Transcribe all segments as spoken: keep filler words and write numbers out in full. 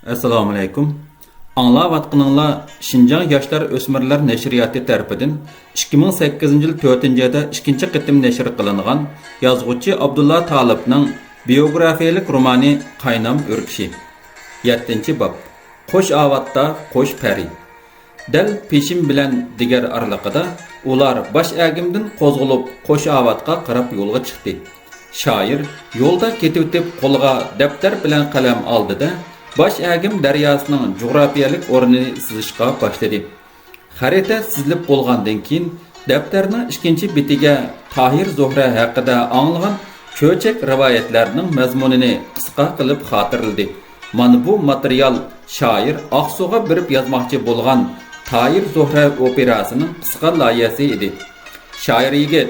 ئەسسالامۇئەلەيكۇم. ئاڭلاۋاتقىنىڭلار شىنجاڭ ياشلار ئۆسمۈرلەر نەشرىياتى تەرىپىدىن ئىككى مىڭ سەككىزىنچى يىل تۆتىنچى ئايدا ئىككىنچى قېتىم نەشر قىلىنغان يازغۇچى ئابدۇللا تالىپنىڭ بىيوگرافىيەلىك رومانى قاينام ئۆركىشى. يەتتىنچى باب. قوش ئاۋاتتا قوش پەرى. دەل پېشىم بىلەن دىگەر ئارىلىقىدا ئۇلار باش ئەگىمدىن قوزغىلىپ، قوش ئاۋاتقا قاراپ يولغا چىقتى. شائىر يولدا كېتىۋېتىپ قولىغا دەپتەر بىلەن قەلەم ئالدى-دە، باش ئەگىم دەرياسىنىڭ جۇغراپىيەلىك ئورنىنى سىزىشقا باشلىدى. خەرىتە سىزىلىپ بولغاندىن كېيىن، دەپتەرنىڭ ئىككىنچى بېتىگە تاھىر زۆھرە ھەققىدە ئاڭلىغان چۆچەك رىۋايەتلەرنىڭ مەزمۇنىنى قىسقا قىلىپ خاتىرىلىدى. مانا بۇ ماتېرىيال شائىر ئاقسۇغا بېرىپ يازماقچى بولغان تاھىر زۆھرە ئوپېراسىنىڭ قىسقا لايىھەسى ئىدى. شائىر يىگىت،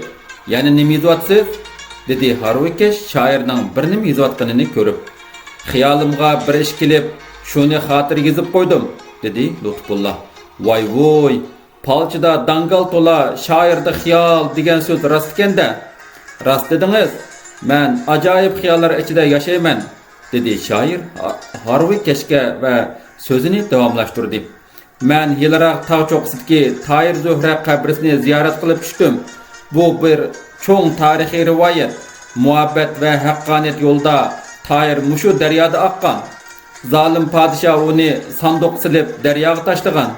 يەنە نېمە يېزىۋاتىسىز؟ دېدى ھارۋىكەش شائىرنىڭ بىر نېمە يېزىۋاتقىنىنى كۆرۈپ. خىيالىمغا بىر ئىش كېلىپ، شۇنى خاتىرە يېزىپ قويدۇم، دېدى لۇتپۇللا. ۋاي ۋۇي، پالچىدا داڭگال تولا، شائىردا خىيال دېگەن سۆز راستكەن-دە. راست دېدىڭىز، مەن ئاجايىپ خىياللار ئىچىدە ياشايمەن، دېدى شائىر ھارۋىكەشكە ۋە سۆزىنى داۋاملاشتۇردى. مەن ھېلىراق تاغ چوققىسىدىكى تاھىر زۆھرە قەبرىسىنى زىيارەت قىلىپ چۈشتۈم. بۇ بىر چوڭ تارىخىي رىۋايەت. مۇھەببەت ۋە ھەققانىيەت يولىدا تاھىر مۇشۇ دەريادا ئاققان. زالىم پادىشاھ ئۇنى ساندۇققا سېلىپ دەرياغا تاشلىغان.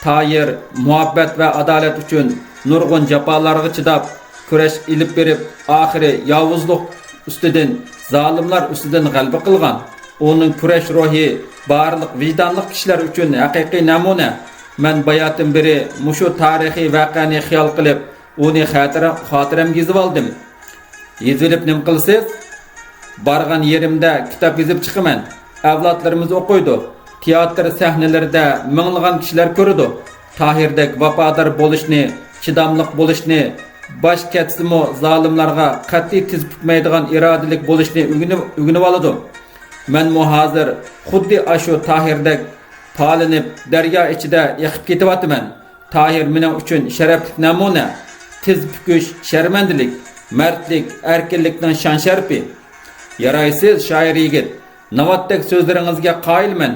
تاھىر مۇھەببەت ۋە ئادالەت ئۈچۈن نۇرغۇن جاپالارغا چىداپ، كۈرەش ئېلىپ بېرىپ، ئاخىرى ياۋۇزلۇق ئۈستىدىن، زالىملار ئۈستىدىن غەلىبە قىلغان. ئۇنىڭ كۈرەش روھى بارلىق ۋىجدانلىق كىشىلەر ئۈچۈن ھەقىقىي نەمۇنە. مەن باياتىن بېرى مۇشۇ تارىخىي ۋەقەنى خىيال قىلىپ، ئۇنى خاتىرە-، خاتىرەمگە يېزىۋالدىم. يېزىۋېلىپ نېمە قىلىسىز؟ بارغان يېرىمدە كىتاب يېزىپ چىقىمەن. ئەۋلادلىرىمىز ئوقۇيدۇ. تىياتىر سەھنىلىرىدە مىڭلىغان كىشىلەر كۆرىدۇ. تاھىردەك ۋاپادار بولۇشنى، چىداملىق بولۇشنى، باش كەتسىمۇ زالىملارغا قەتئىي تىز پۈكمەيدىغان ئىرادىلىك بولۇشنى ئۆگىنىپ، ئۆگىنىۋالىدۇ. مەنمۇ ھازىر خۇددى ئاشۇ تاھىردەك پالىنىپ، دەريا ئىچىدە ئېقىپ كېتىۋاتىمەن. تاھىر مېنىڭ ئۈچۈن شەرەپلىك نەمۇنە، تىز پۈكۈش، شەرمەندىلىك، مەردلىك، ئەركىنلىكنىڭ شان-شەرىپى. يارايسىز، شائىر يىگىت، ناۋاتتەك سۆزلىرىڭىزگە قايىلمەن،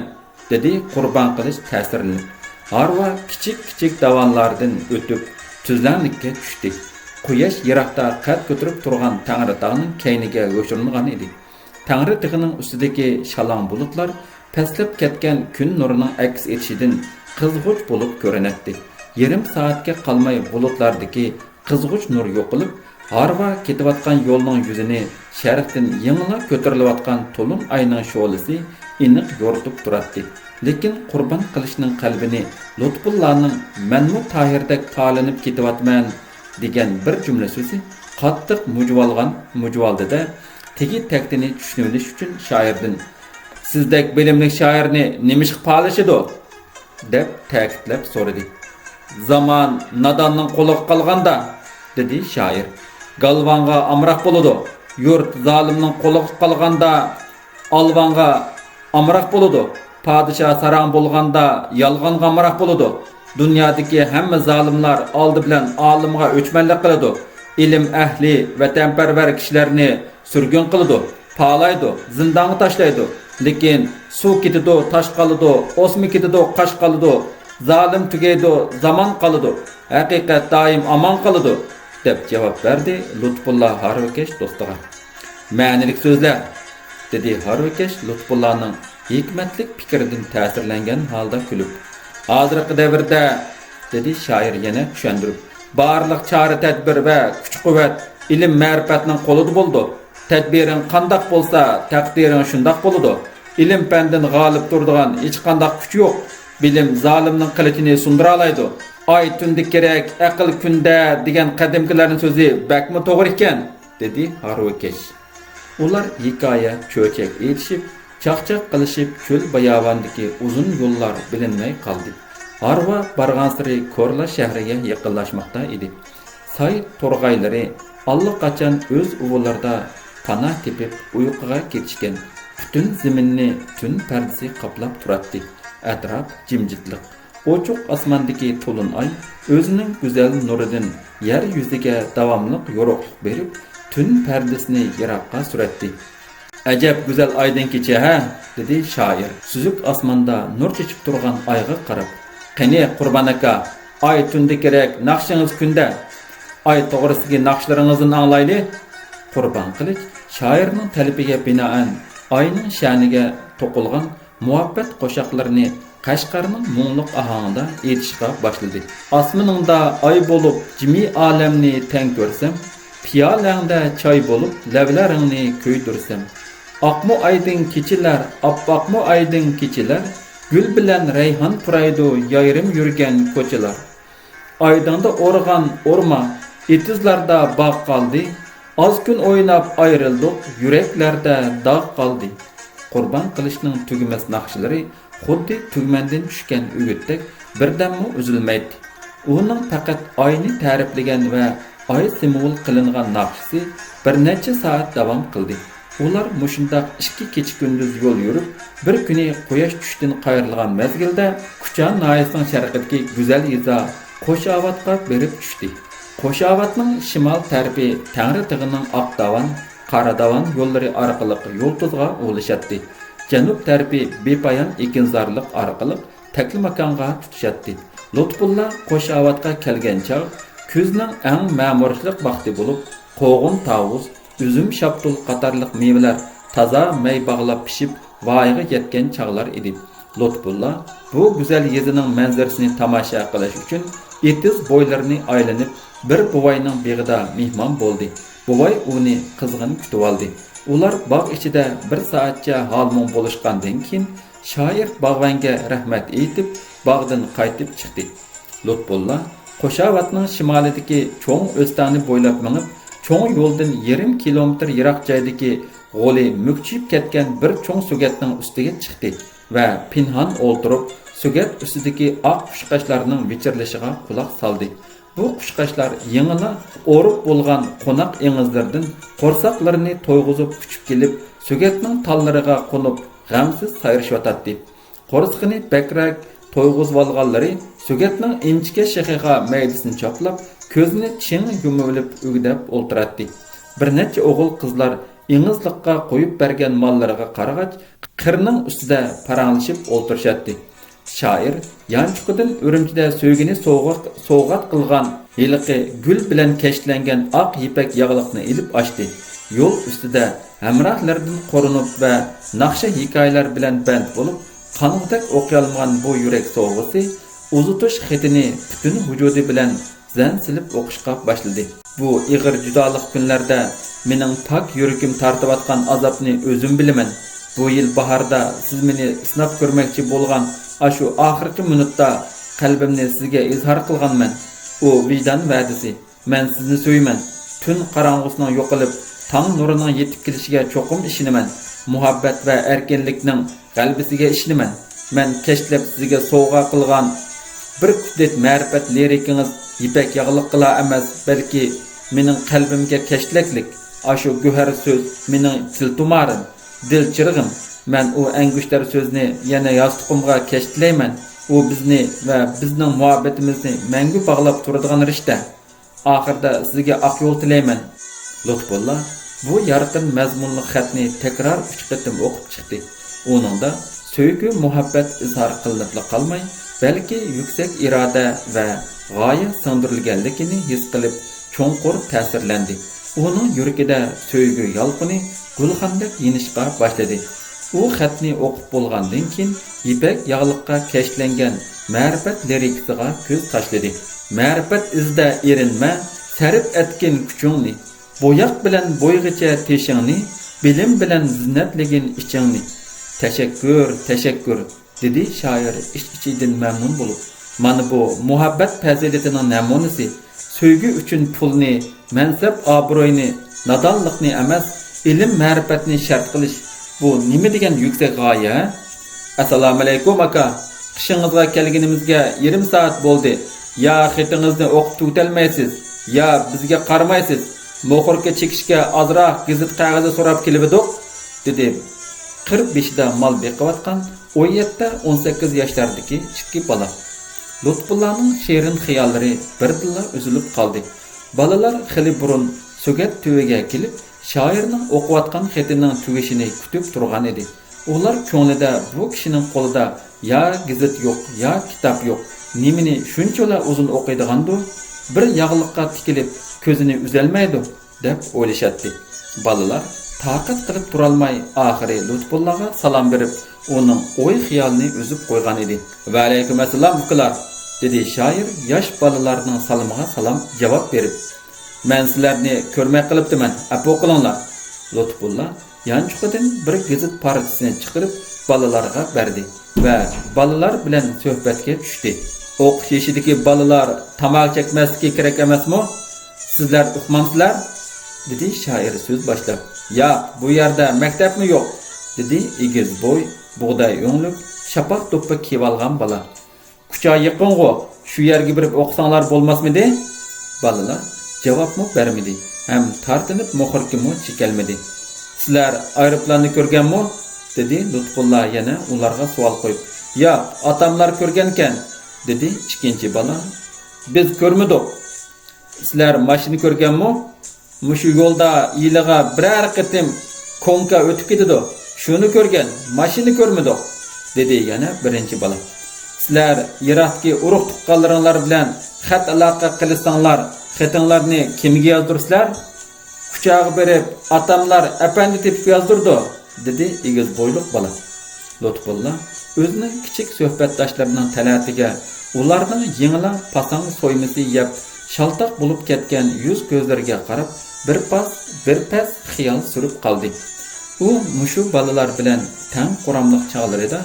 دېدى قۇربان قىلىچ تەسىرلىنىپ. ھارۋا كىچىك-كىچىك داۋانلاردىن ئۆتۈپ، تۈزلەڭلىككە چۈشتى. قۇياش يىراقتا قەد كۆتۈرۈپ تۇرغان تەڭرىتاغنىڭ كەينىگە يوشۇرۇنغان ئىدى. تەڭرىتېغىنىڭ ئۈستىدىكى شالاڭ بۇلۇتلار پەسلەپ كەتكەن كۈن نۇرىنىڭ ئەكس ئېتىشىدىن قىزغۇچ بولۇپ كۆرۈنەتتى. يېرىم سائەتكە قالماي بۇلۇتلاردىكى قىزغۇچ نۇر يوقىلىپ، ھارۋا كېتىۋاتقان يولنىڭ يۈزىنى شەرقتىن يېڭىلا كۆتۈرۈلۈۋاتقان تولۇن ئاينىڭ شولىسى ئېنىق يورۇتۇپ تۇراتتى. لېكىن قۇربان قىلىچنىڭ قەلبىنى لۇتپۇللانىڭ «مەنمۇ تاھىردەك پالىنىپ كېتىۋاتىمەن» دېگەن بىر جۈملە سۆزى قاتتىق مۇجۇۋالغان مۇجۇۋالدى-دە، تېگى تەكتىنى چۈشىنىۋېلىش ئۈچۈن شائىردىن: «سىزدەك بىلىملىك شائىرنى نېمىشقا پالىشىدۇ؟» دەپ تەكىتلەپ سورىدى. «زامان ناداننىڭ قولىغا قالغاندا»، دېدى شائىر، «گالۋاڭغا ئامراق بولىدۇ. يۇرت زالىمنىڭ قولىغا قالغاندا، ئالۋاڭغا ئامراق بولىدۇ. پادىشاھ ساراڭ بولغاندا، يالغانغا ئامراق بولىدۇ. دۇنيادىكى ھەممە زالىملار ئالدى بىلەن ئالىمغا ئۆچمەنلىك قىلىدۇ. ئىلىم ئەھلى، ۋەتەنپەرۋەر كىشىلەرنى سۈرگۈن قىلىدۇ، پالايدۇ، زىندانغا تاشلايدۇ. لېكىن سۇ كېتىدۇ، تاش قالىدۇ، ئوسما كېتىدۇ، قاش قالىدۇ، زالىم تۈگەيدۇ، زامان قالىدۇ. ھەقىقەت دائىم ئامان قالىدۇ» دەپ جاۋاب بەردى لۇتپۇللا ھارۋىكەش دوستىغا. «مەنىلىك سۆزلە»، دېدى ھارۋىكەش لۇتپۇللانىڭ ھېكمەتلىك پىكرىدىن تەسىرلەنگەن ھالدا كۈلۈپ. «ھازىرقى دەۋردە»، دېدى شائىر يەنە چۈشەندۈرۈپ، «بارلىق چارە-تەدبىر ۋە كۈچ-قۇۋۋەت ئىلىم-مەرىپەتنىڭ قولىدا بولىدۇ. تەدبىرىڭ قانداق بولسا، تەقدىرىڭ شۇنداق بولىدۇ. ئىلىم-پەندىن غالىب تۇرىدىغان ھېچقانداق كۈچ يوق. بىلىم زالىمنىڭ قىلىچىنى سۇندۇرالايدۇ. ئاي تۈندە كېرەك، ئەقىل كۈندە دېگەن قەدىمكىلەرنىڭ سۆزى بەكمۇ توغرا ئىكەن»، دېدى ھارۋىكەش. ئۇلار ھېكايە، چۆچەك ئېيتىشىپ، چاقچاق قىلىشىپ، چۆل-باياۋاندىكى ئۇزۇن يوللار بىلىنمەي قالدى. ھارۋا بارغانسېرى كورلا شەھىرىگە يېقىنلاشماقتا ئىدى. ساي تورغايلىرى ئاللىقاچان ئۆز ئۇۋىلىرىدا پاناھ تېپىپ ئۇيقۇغا كېتىشكەن. پۈتۈن زېمىننى تۈن پەردىسى قاپلاپ تۇراتتى. ئەتراپ جىمجىتلىق. ئوچۇق ئاسماندىكى تولۇن ئاي ئۆزىنىڭ گۈزەل نۇرىدىن يەر يۈزىگە داۋاملىق يورۇقلۇق بېرىپ، تۈن پەردىسىنى يىراققا سۈرەتتى. ئەجەب گۈزەل ئايدىڭ كېچە ھە، دېدى شائىر سۈزۈك ئاسماندا نۇر چېچىپ تۇرغان ئايغا قاراپ. قېنى، قۇربان ئاكا، ئاي تۈندە كېرەك، ناخشىڭىز كۈندە. ئاي توغرىسىدىكى ناخشىلىرىڭىزدىن ئاڭلايلى. قۇربان قىلىچ شائىرنىڭ تەلىپىگە بىنائەن ئاينىڭ شەنىگە توقۇلغان مۇھەببەت قوشاقلىرىنى قەشقەرنىڭ مۇڭلۇق ئاھاڭىدا ئېيتىشقا باشلىدى. ئاسمىنىڭدا ئاي بولۇپ جىمى ئالەمنى تەڭ كۆرسەم، پىيالەڭدە چاي بولۇپ لەۋلىرىڭنى كۆيدۈرسەم. ئاقمۇ ئايدىڭ كېچىلەر، ئاپئاقمۇ ئايدىڭ كېچىلەر، گۈل بىلەن رەيھان پۇرايدۇ يايرىم يۈرگەن كوچىلار. ئايدىڭدا ئورغان ئورما، ئېتىزلاردا باغ قالدى. ئاز كۈن ئويناپ ئايرىلدۇق، يۈرەكلەردە داغ قالدى. قۇربان قىلىچنىڭ تۈگىمەس ناخشىلىرى خۇددى تۈگمەندىن چۈشكەن ئۆگۈتتەك بىردەممۇ ئۈزۈلمەيتتى. ئۇنىڭ پەقەت ئاينى تەرىپلىگەن ۋە ئاي سىمۋول قىلىنغان ناخشىسى بىر نەچچە سائەت داۋام قىلدى. ئۇلار مۇشۇنداق ئىككى كېچە-كۈندۈز يول يۈرۈپ، بىر كۈنى قۇياش چۈشتىن قايرىلغان مەزگىلدە كۇچا ناھىيەسىنىڭ شەرقىدىكى گۈزەل يېزا قوشاۋاتقا بېرىپ چۈشتى. قوشاۋاتنىڭ شىمال تەرىپى تەڭرىتېغىنىڭ ئاق داۋان، قارا داۋان يوللىرى ئارقىلىق يۇلتۇزغا ئۇلىشاتتى. جەنۇب تەرىپى بىپايان ئېكىنزارلىق ئارقىلىق تەكلىماكانغا تۇتىشاتتى. لۇتپۇللا قوشاۋاتقا كەلگەن چاغ كۈزنىڭ ئەڭ مەمۇرچىلىق ۋاقتى بولۇپ، قوغۇن-تاۋۇز، ئۈزۈم-شاپتۇل قاتارلىق مېۋىلەر تازا مەي باغلاپ پىشىپ، ۋايىغا يەتكەن چاغلار ئىدى. لۇتپۇللا بۇ گۈزەل يېزىنىڭ مەنزىرىسىنى تاماشا قىلىش ئۈچۈن ئېتىز بويلىرىنى ئايلىنىپ، بىر بوۋاينىڭ بېغىدا مېھمان بولدى. بوۋاي ئۇنى قىزغىن كۈتۈۋالدى. ئۇلار باغ ئىچىدە بىر سائەتچە ھال-مۇڭ بولۇشقاندىن كېيىن، شائىر باغۋەنگە رەھمەت ئېيتىپ، باغدىن قايتىپ چىقتى. لۇتپۇللا قوشاۋاتنىڭ شىمالىدىكى چوڭ ئۆستەڭنى بويلاپ مېڭىپ، چوڭ يولدىن يېرىم كىلومېتىر يىراق جايدىكى غولى مۈكچىيىپ كەتكەن بىر چوڭ سۆگەتنىڭ ئۈستىگە چىقتى ۋە پىنھان ئولتۇرۇپ، سۆگەت ئۈستىدىكى ئاق قۇشقاچلارنىڭ ۋىچىرلىشىغا قۇلاق سالدى. بۇ قۇشقاچلار يېڭىلا ئورۇپ بولغان قوناق ئېڭىزلىرىدىن قورساقلىرىنى تويغۇزۇپ ئۇچۇپ كېلىپ، سۆگەتنىڭ تاللىرىغا قونۇپ، غەمسىز سايرىشىۋاتاتتى. قورسىقىنى بەكرەك تويغۇزۇۋالغانلىرى سۆگەتنىڭ ئىنچىكە شېخىغا مەيدىسىنى چاپلاپ، كۆزىنى چىڭ يۇمۇۋېلىپ ئۈگدەپ ئولتۇراتتى. بىر نەچچە ئوغۇل-قىزلار ئېڭىزلىققا قويۇپ بەرگەن ماللىرىغا قارىغاچ، قىرنىڭ ئۈستىدە پاراڭلىشىپ ئولتۇرۇشاتتى. شائىر يانچۇقىدىن ئۈرۈمچىدە سۆيگىنى سوۋغا-، سوۋغات قىلغان ھېلىقى گۈل بىلەن كەشتىلەنگەن ئاق يىپەك ياغلىقنى ئېلىپ ئاچتى. يول ئۈستىدە ھەمراھلىرىدىن قورۇنۇپ ۋە ناخشا ھېكايىلەر بىلەن بەند بولۇپ، قانغۇدەك ئوقۇيالمىغان بۇ يۈرەك سوۋغىسى ئۇزىتىش خېتىنى پۈتۈن ۋۇجۇدى بىلەن زەن سېلىپ ئوقۇشقا باشلىدى. بۇ ئېغىر جۇدالىق كۈنلەردە مېنىڭ پاك يۈرىكىم تارتىۋاتقان ئازابنى ئۆزۈم بىلىمەن. بۇ يىل باھاردا سىز مېنى سىناپ كۆرمەكچى بولغان ئاشۇ ئاخىرقى مىنۇتتا قەلبىمنى سىزگە ئىزھار قىلغانمەن. ئۇ ۋىجدان ۋەدىسى. مەن سىزنى سۆيىمەن. تۈن قاراڭغۇسىنىڭ يوقىلىپ، تاڭ نۇرىنىڭ يېتىپ كېلىشىگە چوقۇم ئىشىنىمەن. مۇھەببەت ۋە ئەركىنلىكنىڭ غەلىبىسىگە ئىشىنىمەن. مەن كەچلەپ سىزگە سوۋغا قىلغان بىر كۈپلەت مەرىپەت لىرىكىڭىز يىپەك ياغلىققىلا ئەمەس، بەلكى مېنىڭ قەلبىمگە كەچلەكلىك. ئاشۇ گۆھەر سۆز مېنىڭ تىلتۇمارىم، دىل چىرىغىم. مەن ئۇ ئەنگۈشتەر سۆزنى يەنە ياستۇقۇمغا كەچلەيمەن. ئۇ بىزنى ۋە بىزنىڭ مۇھەببىتىمىزنى مەڭگۈ باغلاپ تۇرىدىغان رىشتە. ئاخىرىدا سىزگە ئاق يول تىلەيمەن. لۇتپۇللا بۇ يارقىن مەزمۇنلۇق خەتنى تەكرار ئۈچ قېتىم ئوقۇپ چىقتى. ئۇنىڭدا سۆيگۈ، مۇھەببەت ئىزھار قىلىنىپلا قالماي، بەلكى يۈكسەك ئىرادە ۋە غايە سىڭدۈرۈلگەنلىكىنى ھېس قىلىپ، چوڭقۇر تەسىرلەندى. ئۇنىڭ يۈرىكىدە سۆيگۈ يالقۇنى گۈلخاندەك يېنىشقا باشلىدى. ئۇ خەتنى ئوقۇپ بولغاندىن كېيىن، يىپەك ياغلىققا كەشلەنگەن مەرىپەت لىرىكىسىغا كۆز تاشلىدى. مەرىپەت ئىزدە ئېرىنمە، سەرپ ئەتكىن كۈچۈڭنى. بوياق بىلەن بويىغىچە تېشىڭنى، بىلىم بىلەن زىننەتلىگىن ئىچىڭنى. تەشەككۈر، تەشەككۈر، دېدى شائىر ئىچ-ئىچىدىن مەمنۇن بولۇپ. مانا بۇ مۇھەببەت پەزىلىتىنىڭ نەمۇنىسى. سۆيگۈ ئۈچۈن پۇلنى، مەنسەپ-ئابرۇينى، نادانلىقنى ئەمەس، ئىلىم-مەرىپەتنى شەرت قىلىش، بۇ نېمە دېگەن يۈكسەك غايە؟ ئەسسالامۇئەلەيكۇم، ئاكا. قېشىڭىزغا كەلگىنىمىزگە يېرىم سائەت بولدى. يا خېتىڭىزنى ئوقۇپ تۈگىتەلمەيسىز، يا بىزگە قارىمايسىز. موخوركا چېكىشكە ئازراق گېزىت قەغىزى سوراپ كېلىۋىدۇق، دېدى قىر بېشىدا مال بېقىۋاتقان ئون يەتتە، ئون سەككىز ياشلاردىكى ئىككى بالا. لۇتپۇللانىڭ شېرىن خىياللىرى بىردىنلا ئۈزۈلۈپ قالدى. بالىلار خېلى بۇرۇن سۆگەت تۈۋىگە كېلىپ، شائىرنىڭ ئوقۇۋاتقان خېتىنىڭ تۈگىشىنى كۈتۈپ تۇرغان ئىدى. ئۇلار كۆڭلىدە بۇ كىشىنىڭ قولىدا يا گېزىت يوق، يا كىتاب يوق، نېمىنى شۇنچىلا ئۇزۇن ئوقۇيدىغاندۇ؟ بىر ياغلىققا تىكىلىپ كۆزىنى ئۈزەلمەيدۇ، دەپ ئويلىشاتتى. بالىلار تاقەت قىلىپ تۇرالماي، ئاخىرى لۇتپۇللاغا سالام بېرىپ، ئۇنىڭ ئوي-خىيالىنى ئۈزۈپ قويغان ئىدى. ۋەئەلەيكۇم ئەسسالام، ئۇكىلار، دېدى شائىر ياش بالىلارنىڭ سالىمىغا سالام جاۋاب بېرىپ. مەن سىلەرنى كۆرمەي قېلىپتىمەن، ئەپۇ قىلىڭلار. لۇتپۇللا يانچۇقىدىن بىر گېزىت پارچىسىنى چىقىرىپ، بالىلارغا بەردى ۋە بالىلار بىلەن سۆھبەتكە چۈشتى. ئوقۇش يېشىدىكى بالىلار تاماكا چەكمەسلىكى كېرەك ئەمەسمۇ؟ سىزلەر ئۇقمامسىلەر؟ دېدى شائىر سۆز باشلاپ. ياق، بۇ يەردە مەكتەپمۇ يوق، دېدى ئېگىز بوي، بۇغداي ئۆڭلۈك، شاپاق دوپپا كىيىۋالغان بالا. كۇچا يېقىنغۇ، شۇ يەرگە بېرىپ ئوقۇساڭلار بولماسمىدى؟ بالىلار جاۋابمۇ بەرمىدى ھەم تارتىنىپ مۇخۇركىمۇ چېكەلمىدى. سىلەر ئايروپىلاننى كۆرگەنمۇ؟ دېدى لۇتپۇللا يەنە ئۇلارغا سوئال قويۇپ. ياق، ئاتاملار كۆرگەنكەن، دېدى ئىككىنچى بالا. بىز كۆرمىدۇق. سىلەر ماشىنا كۆرگەنمۇ؟ مۇشۇ يولدا يىلىغا بىرەر قېتىم كونكا ئۆتۈپ كېتىدۇ. شۇنى كۆرگەن، ماشىنا كۆرمىدۇق، دېدى يەنە بىرىنچى بالا. سىلەر يىراقتىكى ئۇرۇق-تۇغقانلىرىڭلار بىلەن خەت ئالاقە قىلىشساڭلار، خېتىڭلارنى كىمگە يازدۇرىسىلەر؟ كۇچاغا بېرىپ، ئاتاملار ئەپەندى تېپىپ يازدۇرىدۇ، دېدى ئېگىز بويلۇق بالا. لۇتپۇللا ئۆزىنىڭ كىچىك سۆھبەتداشلىرىنىڭ تەلەتىگە، ئۇلارنىڭ يېڭىلا پاساڭ سويمىسى يەپ، شالتاق بولۇپ كەتكەن يۈز-كۆزلىرىگە قاراپ، بىر پاس، بىر پەس خىيال سۈرۈپ قالدى. ئۇ مۇشۇ بالىلار بىلەن تەڭ قۇراملىق چاغلىرىدا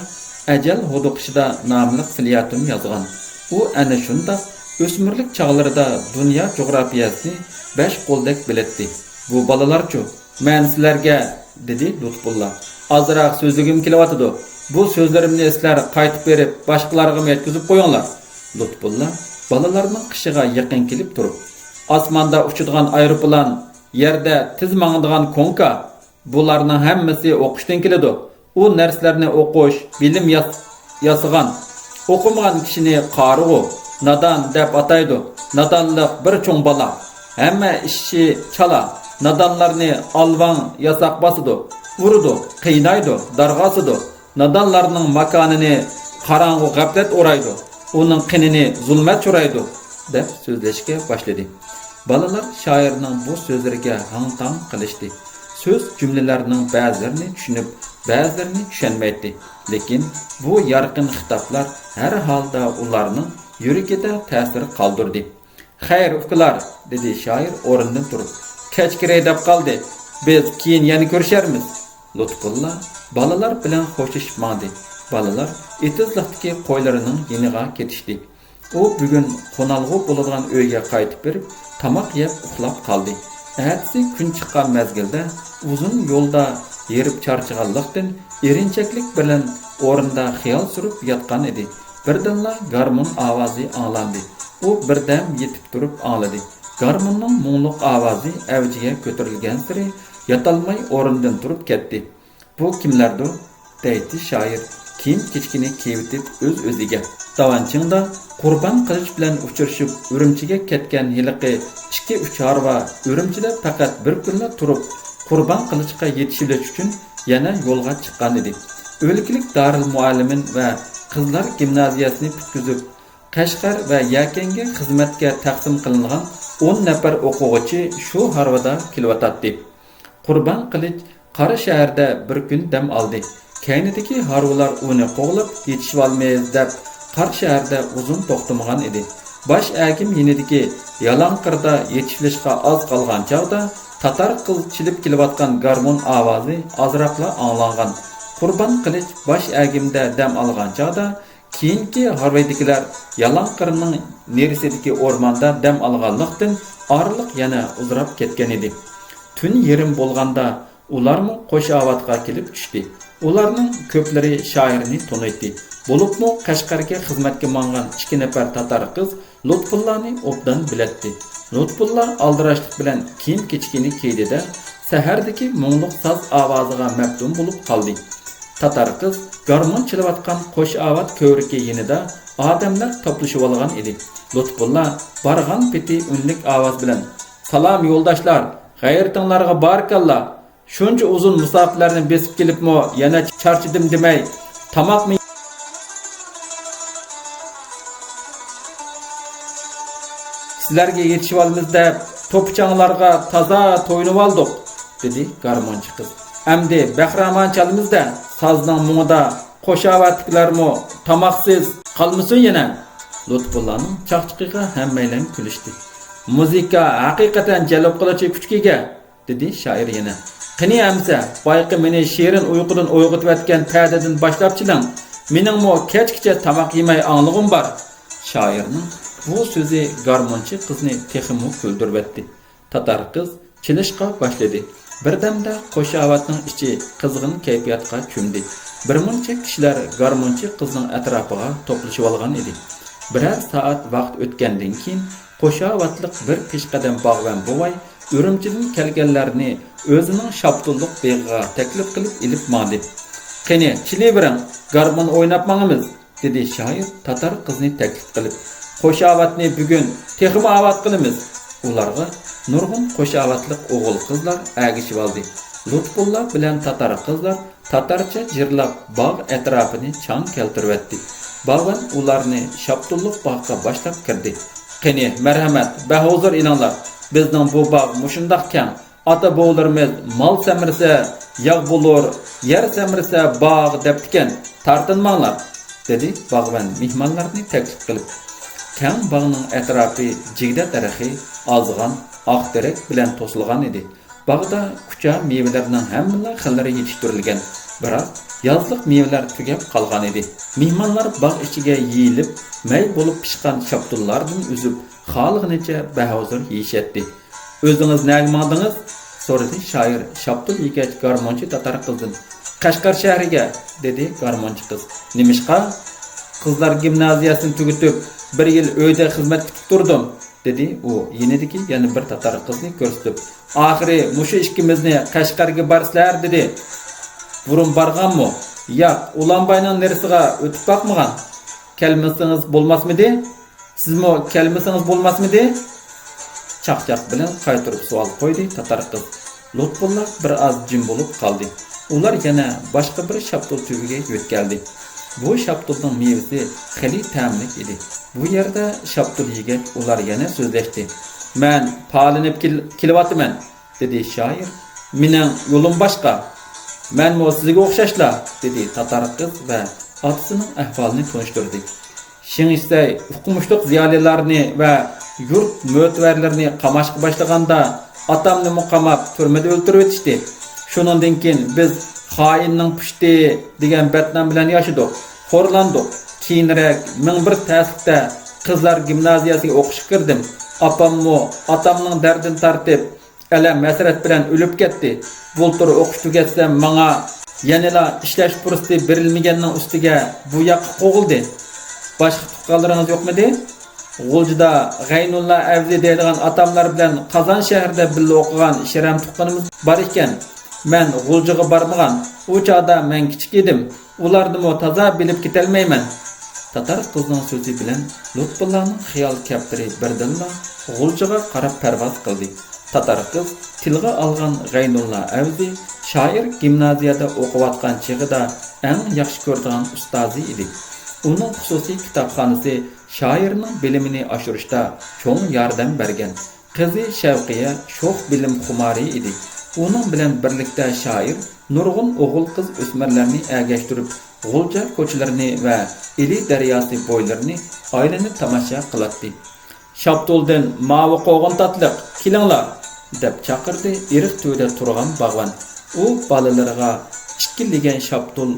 ئەجەل ھودۇقۇشىدا ناملىق فېليەتون يازغان. ئۇ ئەنە شۇنداق ئۆسمۈرلۈك چاغلىرىدا دۇنيا جۇغراپىيەسىنى بەش قولدەك بىلەتتى. بۇ بالىلارچۇ؟ مەن سىلەرگە، دېدى لۇتپۇللا، ئازراق سۆزلىگۈم كېلىۋاتىدۇ. بۇ سۆزلىرىمنى سىلەر قايتىپ بېرىپ، باشقىلارغىمۇ يەتكۈزۈپ قويۇڭلار. لۇتپۇللا بالىلارنىڭ قېشىغا يېقىن كېلىپ تۇرۇپ، ئاسماندا ئۇچىدىغان ئايروپىلان، يەردە تېز ماڭىدىغان كونكا، بۇلارنىڭ ھەممىسى ئوقۇشتىن كېلىدۇ. ئۇ نەرسىلەرنى ئوقۇش، بىلىم ياس-، ياسىغان، ئوقۇمىغان كىشىنى قارىغۇ، نادان دەپ ئاتايدۇ. نادانلىق بىر چوڭ بالا. ھەممە ئىشى چالا. نادانلارنى ئالۋاڭ ياساق باسىدۇ، ئۇرىدۇ، قىينايدۇ، دارغا ئاسىدۇ. نادانلارنىڭ ماكانىنى قاراڭغۇ غەپلەت ئورايدۇ، ئۇنىڭ قېنىنى زۇلمەت چورايدۇ، دەپ سۆزلەشكە باشلىدى. بالىلار شائىرنىڭ بۇ سۆزلىرىگە ھاڭ-تاڭ قېلىشتى. سۆز جۈملىلەرنىڭ بەزىلىرىنى چۈشىنىپ، بەزىلىرىنى چۈشەنمەيتتى. لېكىن بۇ يارقىن خىتابلار ھەر ھالدا ئۇلارنىڭ يۈرىكىدە تەسىر قالدۇردى. خەير، ئۇكىلار، دېدى شائىر ئورنىدىن تۇرۇپ. كەچ كىرەي دەپ قالدى. بىز كېيىن يەنە كۆرۈشەرمىز. لۇتپۇللا بالىلار بىلەن خوشلىشىپ ماڭدى. بالىلار ئېتىزلىقتىكى قويلىرىنىڭ يېنىغا كېتىشتى. ئۇ بۈگۈن قونالغۇ بولىدىغان ئۆيگە قايتىپ بېرىپ، تاماق يەپ ئۇخلاپ قالدى. ئەتىسى كۈن چىققان مەزگىلدە ئۇزۇن يولدا ھېرىپ چارچىغانلىقتىن، ئېرىنچەكلىك بىلەن ئورنىدا خىيال سۈرۈپ ياتقان ئىدى. بىردىنلا گارمون ئاۋازى ئاڭلاندى. ئۇ بىردەم يېتىپ تۇرۇپ ئاڭلىدى. گارموننىڭ مۇڭلۇق ئاۋازى ئەۋجىگە كۆتۈرۈلگەنسېرى ياتالماي ئورنىدىن تۇرۇپ كەتتى. بۇ كىملەردۇ؟ دەيتتى شائىر كىيىم-كېچىكىنى كىيىۋېتىپ ئۆز-ئۆزىگە. داۋانچىڭدا قۇربان قىلىچ بىلەن ئۇچرىشىپ ئۈرۈمچىگە كەتكەن ھېلىقى ئىككى-ئۈچ ھارۋا ئۈرۈمچىدە پەقەت بىر كۈنلا تۇرۇپ، قۇربان قىلىچقا يېتىشىۋېلىش ئۈچۈن يەنە يولغا چىققان ئىدى. ئۆلكىلىك دارىلمۇئەللىمىن ۋە قىزلار گىمنازىيەسىنى پۈتكۈزۈپ، قەشقەر ۋە يەكەنگە خىزمەتكە تەقسىم قىلىنغان ئون نەپەر ئوقۇغۇچى شۇ ھارۋىدا كېلىۋاتاتتى. قۇربان قىلىچ قارا شەھەردە بىر كۈن دەم ئالدى. كەينىدىكى ھارۋىلار ئۇنى قوغلاپ يېتىشىۋالىمىز دەپ، قارا شەھەردە ئۇزۇن توختىمىغان ئىدى. باش ئەگىم يېنىدىكى يالاڭقىردا يېتىشىۋېلىشقا ئاز قالغان چاغدا، تاتار قىز چېلىپ كېلىۋاتقان گارمون ئاۋازى ئازراقلا ئاڭلانغان. قۇربان قىلىچ باش ئەگىمدە دەم ئالغان چاغدا، كېيىنكى ھارۋىدىكىلەر يالاڭقىرنىڭ نېرىسىدىكى ئورماندا دەم ئالغانلىقتىن، ئارىلىق يەنە ئۇزىراپ كەتكەنىدى. تۈن يېرىم بولغاندا، ئۇلارمۇ قوش ئاۋاتقا كېلىپ چۈشتى. ئۇلارنىڭ كۆپلىرى شائىرنى تونۇيتتى. بولۇپمۇ قەشقەرگە خىزمەتكە ماڭغان ئىككى نەپەر تاتار قىز لۇتپۇللانى ئوبدان بىلەتتى. لۇتپۇللا ئالدىراشلىق بىلەن كىيىم-كېچىكىنى كىيدى-دە، سەھەردىكى مۇڭلۇق ساز ئاۋازىغا مەپتۇن بولۇپ قالدى. تاتار قىز گارمون چېلىۋاتقان قوش ئاۋات كۆۋرۈكى يېنىدا ئادەملەر توپلىشىۋالغان ئىدى. لۇتپۇللا بارغان پېتى ئۈنلۈك ئاۋاز بىلەن، «سالام، يولداشلار! غەيرىتىڭلارغا بارىكاللا! شۇنچە ئۇزۇن مۇساپىلەرنى بېسىپ كېلىپمۇ يەنە چارچىدىم دېمەي، تاماقمۇ سىلەرگە يېتىشىۋالىمىز دەپ، توپا-چاڭلارغا تازا تويۇنۇۋالدۇق، دېدى گارمونچى قىز. ئەمدى بەخىرامان چالىمىز-دە، سازنىڭ مۇڭىدا، خۇشاۋەتلىكلەرمۇ تاماقسىز قالمىسۇن يەنە. لۇتپۇللانىڭ چاقچىقىغا ھەممەيلەن كۈلۈشتى. مۇزىكا ھەقىقەتەن جەلپ قىلىچى كۈچكە ئىگە، دېدى شائىر يەنە. قېنى ئەمسە، بايىقى مېنى شېرىن ئۇيقۇدىن ئويغىتىۋەتكەن پەدىدىن باشلاپ چېلىڭ. مېنىڭمۇ كەچكىچە تاماق يېمەي ئاڭلىغۇم بار. شائىرنىڭ بۇ سۆزى گارمونچى قىزنى تېخىمۇ كۈلدۈرۈۋەتتى. تاتار قىز چېلىشقا باشلىدى. بىردەمدە خۇشاۋەتنىڭ ئىچى قىزغىن كەيپىياتقا چۆمدى. بىرمۇنچە كىشىلەر گارمونچى قىزنىڭ ئەتراپىغا توپلىشىۋالغان ئىدى. بىرەر سائەت ۋاقىت ئۆتكەندىن كېيىن، خۇشاۋەتلىك بىر پېشقەدەم باغۋەن بوۋاي ئۈرۈمچىدىن كەلگەنلەرنى ئۆزىنىڭ شاپتۇللۇق بېغىغا تەكلىپ قىلىپ ئېلىپ ماڭدى. قېنى، چېلىۋېرىڭ، گارمون ئويناپ ماڭىمىز، دېدى شائىر تاتار قىزنى تەكلىپ قىلىپ. خۇشاۋەتنى بۈگۈن تېخىمۇ ئاۋات قىلىمىز. ئۇلارغا نۇرغۇن خۇشاۋەتلىك ئوغۇل-قىزلار ئەگىشىۋالدى. لۇتپۇللا بىلەن تاتار قىزلار تاتارچە جىرلاپ باغ ئەتراپىنى چاڭ كەلتۈرۈۋەتتى. باغۋەن ئۇلارنى شاپتۇللۇق باغقا باشلاپ كىردى. قېنى، مەرھەمەت، بەھۇزۇر ئېلىڭلار. بىزنىڭ بۇ باغ مۇشۇنداق كەڭ. ئاتا-بوۋىلىرىمىز مال سەمرىسە، ياغ بولۇر، يەر سەمرىسە، باغ دەپتىكەن، تارتىنماڭلار، دېدى باغۋەن مېھمانلارنى تەكلىپ قىلىپ. كەڭ باغنىڭ ئەتراپى جىگدە دەرىخى، ئازغان ئاق تېرەك بىلەن توسۇلغان ئىدى. باغدا كۇچا مېۋىلىرىنىڭ ھەممىلا خىللىرى يېتىشتۈرۈلگەن، بىراق يازلىق مېۋىلەر تۈگەپ قالغان ئىدى. مېھمانلار باغ ئىچىگە يېيىلىپ، مەي بولۇپ پىشقان شاپتۇللاردىن ئۈزۈپ، خالىغىنىچە بەھۇزۇر يېيىشەتتى. ئۆزىڭىز نەگە ماڭدىڭىز؟ سورىدى شائىر شاپتۇل يېگەچ گارمونچى تاتار قىزدىن. قەشقەر شەھىرىگە، دېدى گارمونچى قىز. نېمىشقا؟ قىزلار گىمنازىيەسىنى تۈگىتىپ، بىر يىل ئۆيدە خىزمەت كۈتۈپ تۇردۇم، دېدى ئۇ يېنىدىكى يەنە بىر تاتار قىزنى كۆرسىتىپ. ئاخىرى مۇشۇ ئىككىمىزنى قەشقەرگە بارىسىلەر، دېدى. بۇرۇن بارغانمۇ؟ ياق، ئۇلانباينىڭ نېرىسىغا ئۆتۈپ باقمىغان. كەلمىسىڭىز بولماسمىدى؟ سىزمۇ كەلمىسىڭىز بولماسمىدى؟ چاقچاق بىلەن قايتۇرۇپ سوئال قويدى تاتار قىز. لۇتپۇللا بىر ئاز جىم بولۇپ قالدى. ئۇلار يەنە باشقا بىر شاپتۇل تۈۋىگە يۆتكەلدى. بۇ شاپتۇلنىڭ مېۋىسى خېلى تەملىك ئىدى. بۇ يەردە شاپتۇل يېگەچ ئۇلار يەنە سۆزلەشتى. مەن پالىنىپ كېل-، كېلىۋاتىمەن، دېدى شائىر. مېنىڭ يولۇم باشقا. مەنمۇ سىزگە ئوخشاشلا، دېدى تاتار قىز ۋە ئاتىسىنىڭ ئەھۋالىنى تونۇشتۇردى. شېڭ شىسەي ئوقۇمۇشلۇق زىيالىيلارنى ۋە يۇرت مۆتىۋەرلىرىنى قاماشقا باشلىغاندا، ئاتامنىمۇ قاماپ، تۈرمىدە ئۆلتۈرۈۋېتىشتى. شۇنىڭدىن كېيىن بىز خائىننىڭ پۇشتى دېگەن بەتنام بىلەن ياشىدۇق، خورلاندۇق. كېيىنرەك مىڭ بىر تەسلىكتە قىزلار گىمنازىيەسىگە ئوقۇشقا كىردىم. ئاپاممۇ ئاتامنىڭ دەردىنى تارتىپ، ئەلەم-ھەسرەت بىلەن ئۆلۈپ كەتتى. بۇلتۇر ئوقۇش تۈگەتسەم، ماڭا يەنىلا ئىشلەش پۇرسىتى بېرىلمىگەننىڭ ئۈستىگە بۇ ياققا قوغلىدى. باشقا تۇغقانلىرىڭىز يوقمىدى؟ غۇلجىدا غەينۇللا ئەۋزى دەيدىغان ئاتاملار بىلەن قازان شەھىرىدە بىللە ئوقۇغان شىرەم تۇغقىنىمىز بار ئىكەن. مەن غۇلجىغا بارمىغان. ئۇ چاغدا مەن كىچىك ئىدىم. ئۇلارنىمۇ تازا بىلىپ كېتەلمەيمەن. تاتار قىزنىڭ سۆزى بىلەن لۇتپۇللانىڭ خىيال كەپتىرى بىردىنلا غۇلجىغا قاراپ پەرۋاز قىلدى. تاتار قىز تىلغا ئالغان غەينۇللا ئەۋزى شائىر گىمنازىيەدە ئوقۇۋاتقان چېغىدا ئەڭ ياخشى كۆرىدىغان ئۇستازى ئىدى. ئۇنىڭ خۇسۇسىي كىتابخانىسى شائىرنىڭ بىلىمىنى ئاشۇرۇشتا چوڭ ياردەم بەرگەن. قىزى شەۋقىيە شوخ بىلىم خۇمارى ئىدى. ئۇنىڭ بىلەن بىرلىكتە شائىر نۇرغۇن ئوغۇل-قىز ئۆسمۈرلەرنى ئەگەشتۈرۈپ، غۇلجا كوچىلىرىنى ۋە ئىلى دەرياسى بويلىرىنى ئايلىنىپ تاماشا قىلاتتى. «شاپتۇلدىن ماۋۇ قوغۇن تاتلىق، كېلىڭلار!» دەپ چاقىردى ئېرىق تۈۋىدە تۇرغان باغۋەن. ئۇ بالىلىرىغا ئىككى لېگەن شاپتۇل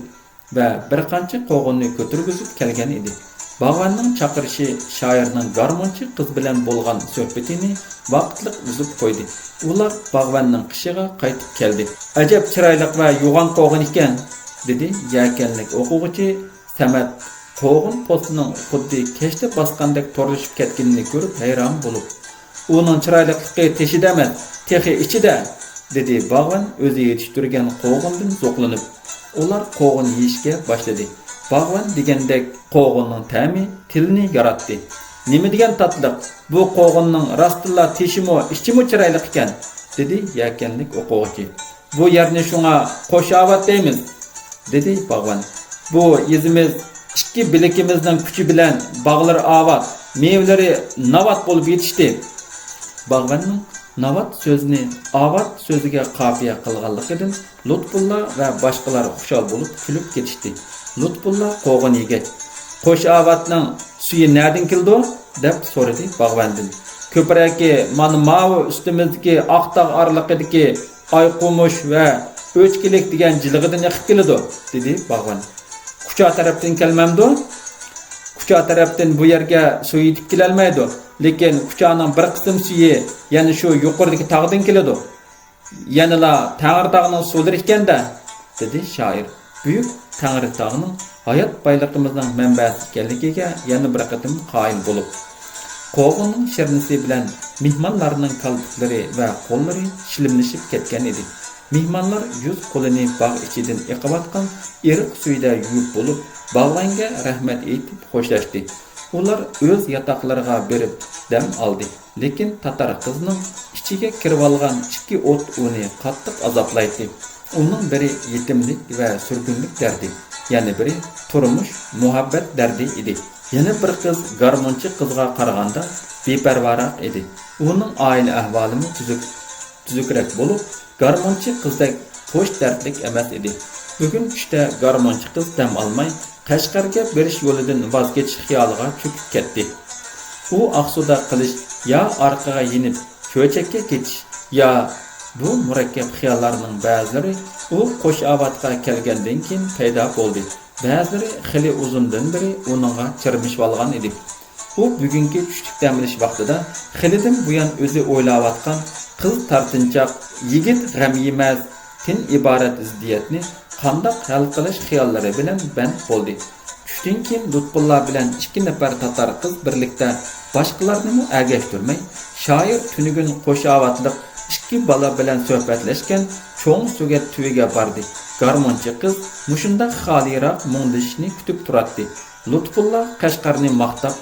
ۋە بىر قانچە قوغۇننى كۆتۈرگۈزۈپ كەلگەن ئىدى. باغۋەننىڭ چاقىرىشى شائىرنىڭ گارمونچى قىز بىلەن بولغان سۆھبىتىنى ۋاقىتلىق ئۈزۈپ قويدى. ئۇلار باغۋەننىڭ قېشىغا قايتىپ كەلدى. «ئەجەب چىرايلىق ۋە يوغان قوغۇن ئىكەن!» دېدى يەكەنلىك ئوقۇغۇچى سەمەت قوغۇن پوستىنىڭ خۇددى كەشتە باسقاندەك تورلىشىپ كەتكىنىنى كۆرۈپ ھەيران بولۇپ. «ئۇنىڭ چىرايلىقلىقى تېشىدا ئەمەس، تېخى ئىچىدە!» دېدى باغۋەن ئۆزى يېتىشتۈرگەن قوغۇندىن زوقلىنىپ. ئۇلار قوغۇن يېيىشكە باشلىدى. باغۋەن دېگەندەك قوغۇننىڭ تەمى تىلنى ياراتتى. «نېمە دېگەن تاتلىق! بۇ قوغۇننىڭ راستتىنلا تېشىمۇ، ئىچىمۇ چىرايلىق ئىكەن!» دېدى يەكەنلىك ئوقۇغۇچى. بۇ يەرنى شۇڭا قوش ئاۋات دەيمىز، دېدى باغۋەن. بۇ يېزىمىز ئىككى بىلىكىمىزنىڭ كۈچى بىلەن باغلىرى ئاۋات، مېۋىلىرى ناۋات بولۇپ يېتىشتى. باغۋەننىڭ ناۋات سۆزىنى ئاۋات سۆزىگە قاپىيە قىلغانلىقىدىن لۇتپۇللا ۋە باشقىلار خۇشال بولۇپ كۈلۈپ كېتىشتى. لۇتپۇللا قوغۇن يېگەچ، قوش ئاۋاتنىڭ سۈيى نەدىن كېلىدۇ؟ دەپ سورىدى باغۋەندىن. كۆپرەكى مانا ماۋۇ ئۈستىمىزدىكى ئاق تاغ ئارىلىقىدىكى ئايقۇمۇش ۋە ئۆچكىلىك دېگەن جىلغىدىن ئېقىپ كېلىدۇ، دېدى باغۋەن. كۇچا تەرەپتىن كەلمەمدۇ؟ كۇچا تەرەپتىن بۇ يەرگە سۇ يېتىپ كېلەلمەيدۇ، لېكىن كۇچانىڭ بىر قىسىم سۈيى يەنە شۇ يۇقىرىدىكى تاغدىن كېلىدۇ. يەنىلا تەڭرىتاغنىڭ سۇلىرى ئىكەن-دە، دېدى شائىر. بۈيۈك تەڭرىتاغنىڭ ھايات بايلىقىمىزنىڭ مەنبەسى ئىكەنلىكىگە يەنە بىر قېتىم قايىل بولۇپ، قوغۇننىڭ شىرنىسى بىلەن مېھمانلارنىڭ كالپۇكلىرى ۋە قوللىرى شىلىملىشىپ كەتكەن ئىدى. مېھمانلار يۈز قولىنى باغ ئىچىدىن ئېقىۋاتقان ئېرىق سۈيىدە يۇيۇپ بولۇپ، باغۋەنگە رەھمەت ئېيتىپ خوشلاشتى. ئۇلار ئۆز ياتاقلىرىغا بېرىپ دەم ئالدى. لېكىن تاتار قىزنىڭ ئىچىگە كىرىۋالغان ئىككى ئوت ئۇنى قاتتىق ئازابلايتتى. ئۇنىڭ بىرى يېتىملىك ۋە سۈرگۈنلۈك دەردى، يەنە بىرى تۇرمۇش، مۇھەببەت دەردى ئىدى. يەنە بىر قىز گارمونچى قىزغا قارىغاندا بىپەرۋاراق ئىدى. ئۇنىڭ ئائىلە ئەھۋالىمۇ تۈزۈك، تۈزۈكرەك بولۇپ، گارمونچى قىزدەك پوش دەردلىك ئەمەس ئىدى. بۈگۈن چۈشتە گارمونچى قىز دەم ئالماي، قەشقەرگە بېرىش يولىدىن ۋاز كېچىش خىيالىغا چۆكۈپ كەتتى. ئۇ ئاقسۇدا قېلىش يا ئارقىغا يېنىپ چۆچەككە كېتىش يا، بۇ مۇرەككەپ خىياللارنىڭ بەزىلىرى ئۇ قوش ئاۋاتقا كەلگەندىن كېيىن پەيدا بولدى. بەزىلىرى خېلى ئۇزۇندىن بېرى ئۇنىڭغا چىرمىشىۋالغان ئىدى. ئۇ بۈگۈنكى چۈشلۈك دەم ئېلىش ۋاقتىدا خېلىدىن بۇيان ئۆزى ئويلاۋاتقان قىز تارتىنچاق، يىگىت غەم يېمەس، تىن ئىبارەت زىددىيەتنى قانداق ھەل قىلىش خىياللىرى بىلەن بەند بولدى. چۈشتىن كېيىن لۇتپۇللا بىلەن ئىككى نەپەر تاتار قىز بىرلىكتە باشقىلارنىمۇ ئەگەشتۈرمەي، شائىر تۈنۈگۈن قوش ئاۋاتلىق ئىككى بالا بىلەن سۆھبەتلەشكەن چوڭ سۆگەت تۈۋىگە باردى. گارمونچى قىز مۇشۇنداق خالىيراق مۇڭدىشىشنى كۈتۈپ تۇراتتى. لۇتپۇللا قەشقەرنى ماختاپ،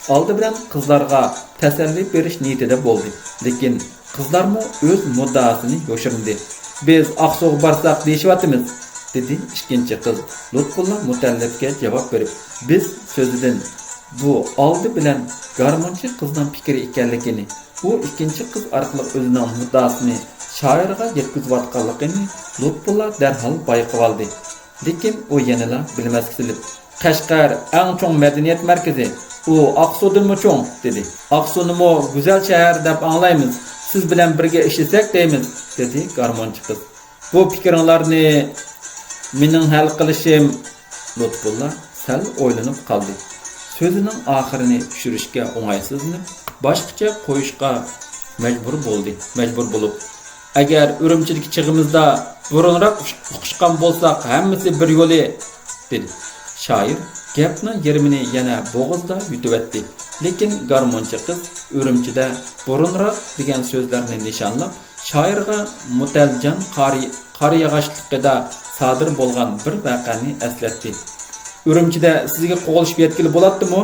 ئالدى بىلەن قىزلارغا تەسەللى بېرىش نىيىتىدە بولدى. لېكىن قىزلارمۇ ئۆز مۇددىئاسىنى يوشۇرمىدى. «بىز ئاقسۇغا بارساق دېيىشىۋاتىمىز»، دېدى ئىككىنچى قىز لۇتپۇللا مۇتەللىپكە جاۋاب بېرىپ. «بىز» سۆزىدىن بۇ ئالدى بىلەن گارمونچى قىزنىڭ پىكرى ئىكەنلىكىنى، ئۇ ئىككىنچى قىز ئارقىلىق ئۆزىنىڭ مۇددىئاسىنى شائىرغا يەتكۈزۈۋاتقانلىقىنى لۇتپۇللا دەرھال بايقىۋالدى. لېكىن ئۇ يەنىلا بىلمەسكە سېلىپ، «قەشقەر ئەڭ چوڭ مەدەنىيەت مەركىزى، ئۇ ئاقسۇدىنمۇ چوڭ» دېدى. «ئاقسۇنىمۇ گۈزەل شەھەر دەپ ئاڭلايمىز، سىز بىلەن بىرگە ئىشلىسەك دەيمىز» دېدى گارمونچى قىز. «بۇ پىكرىڭلارنى مېنىڭ ھەل قىلىشىم» لۇتپۇللا سەل ئويلىنىپ قالدى. سۆزىنىڭ ئاخىرىنى چۈشۈرۈشكە ئوڭايسىزلىنىپ، باشقىچە قويۇشقا مەجبۇر بولدى. مەجبۇر بولۇپ، «ئەگەر ئۈرۈمچىدىكى چېغىمىزدا بۇرۇنراق ئۇقۇشقان بولساق، ھەممىسى بىر يولى» دېدى. شائىر گەپنىڭ يېرىمىنى يەنە بوغۇزىدا يۇتۇۋەتتى. لېكىن گارمونچى قىز ئۈرۈمچىدە بۇرۇنراق دېگەن سۆزلەرنى نىشانلاپ، شائىرغا مۇتەلجان قار، قار ياغاچلىقىدا سادىر بولغان بىر ۋەقەنى ئەسلەتتى. «ئۈرۈمچىدە سىزگە قوغلىشىپ يەتكىلى بولاتتىمۇ؟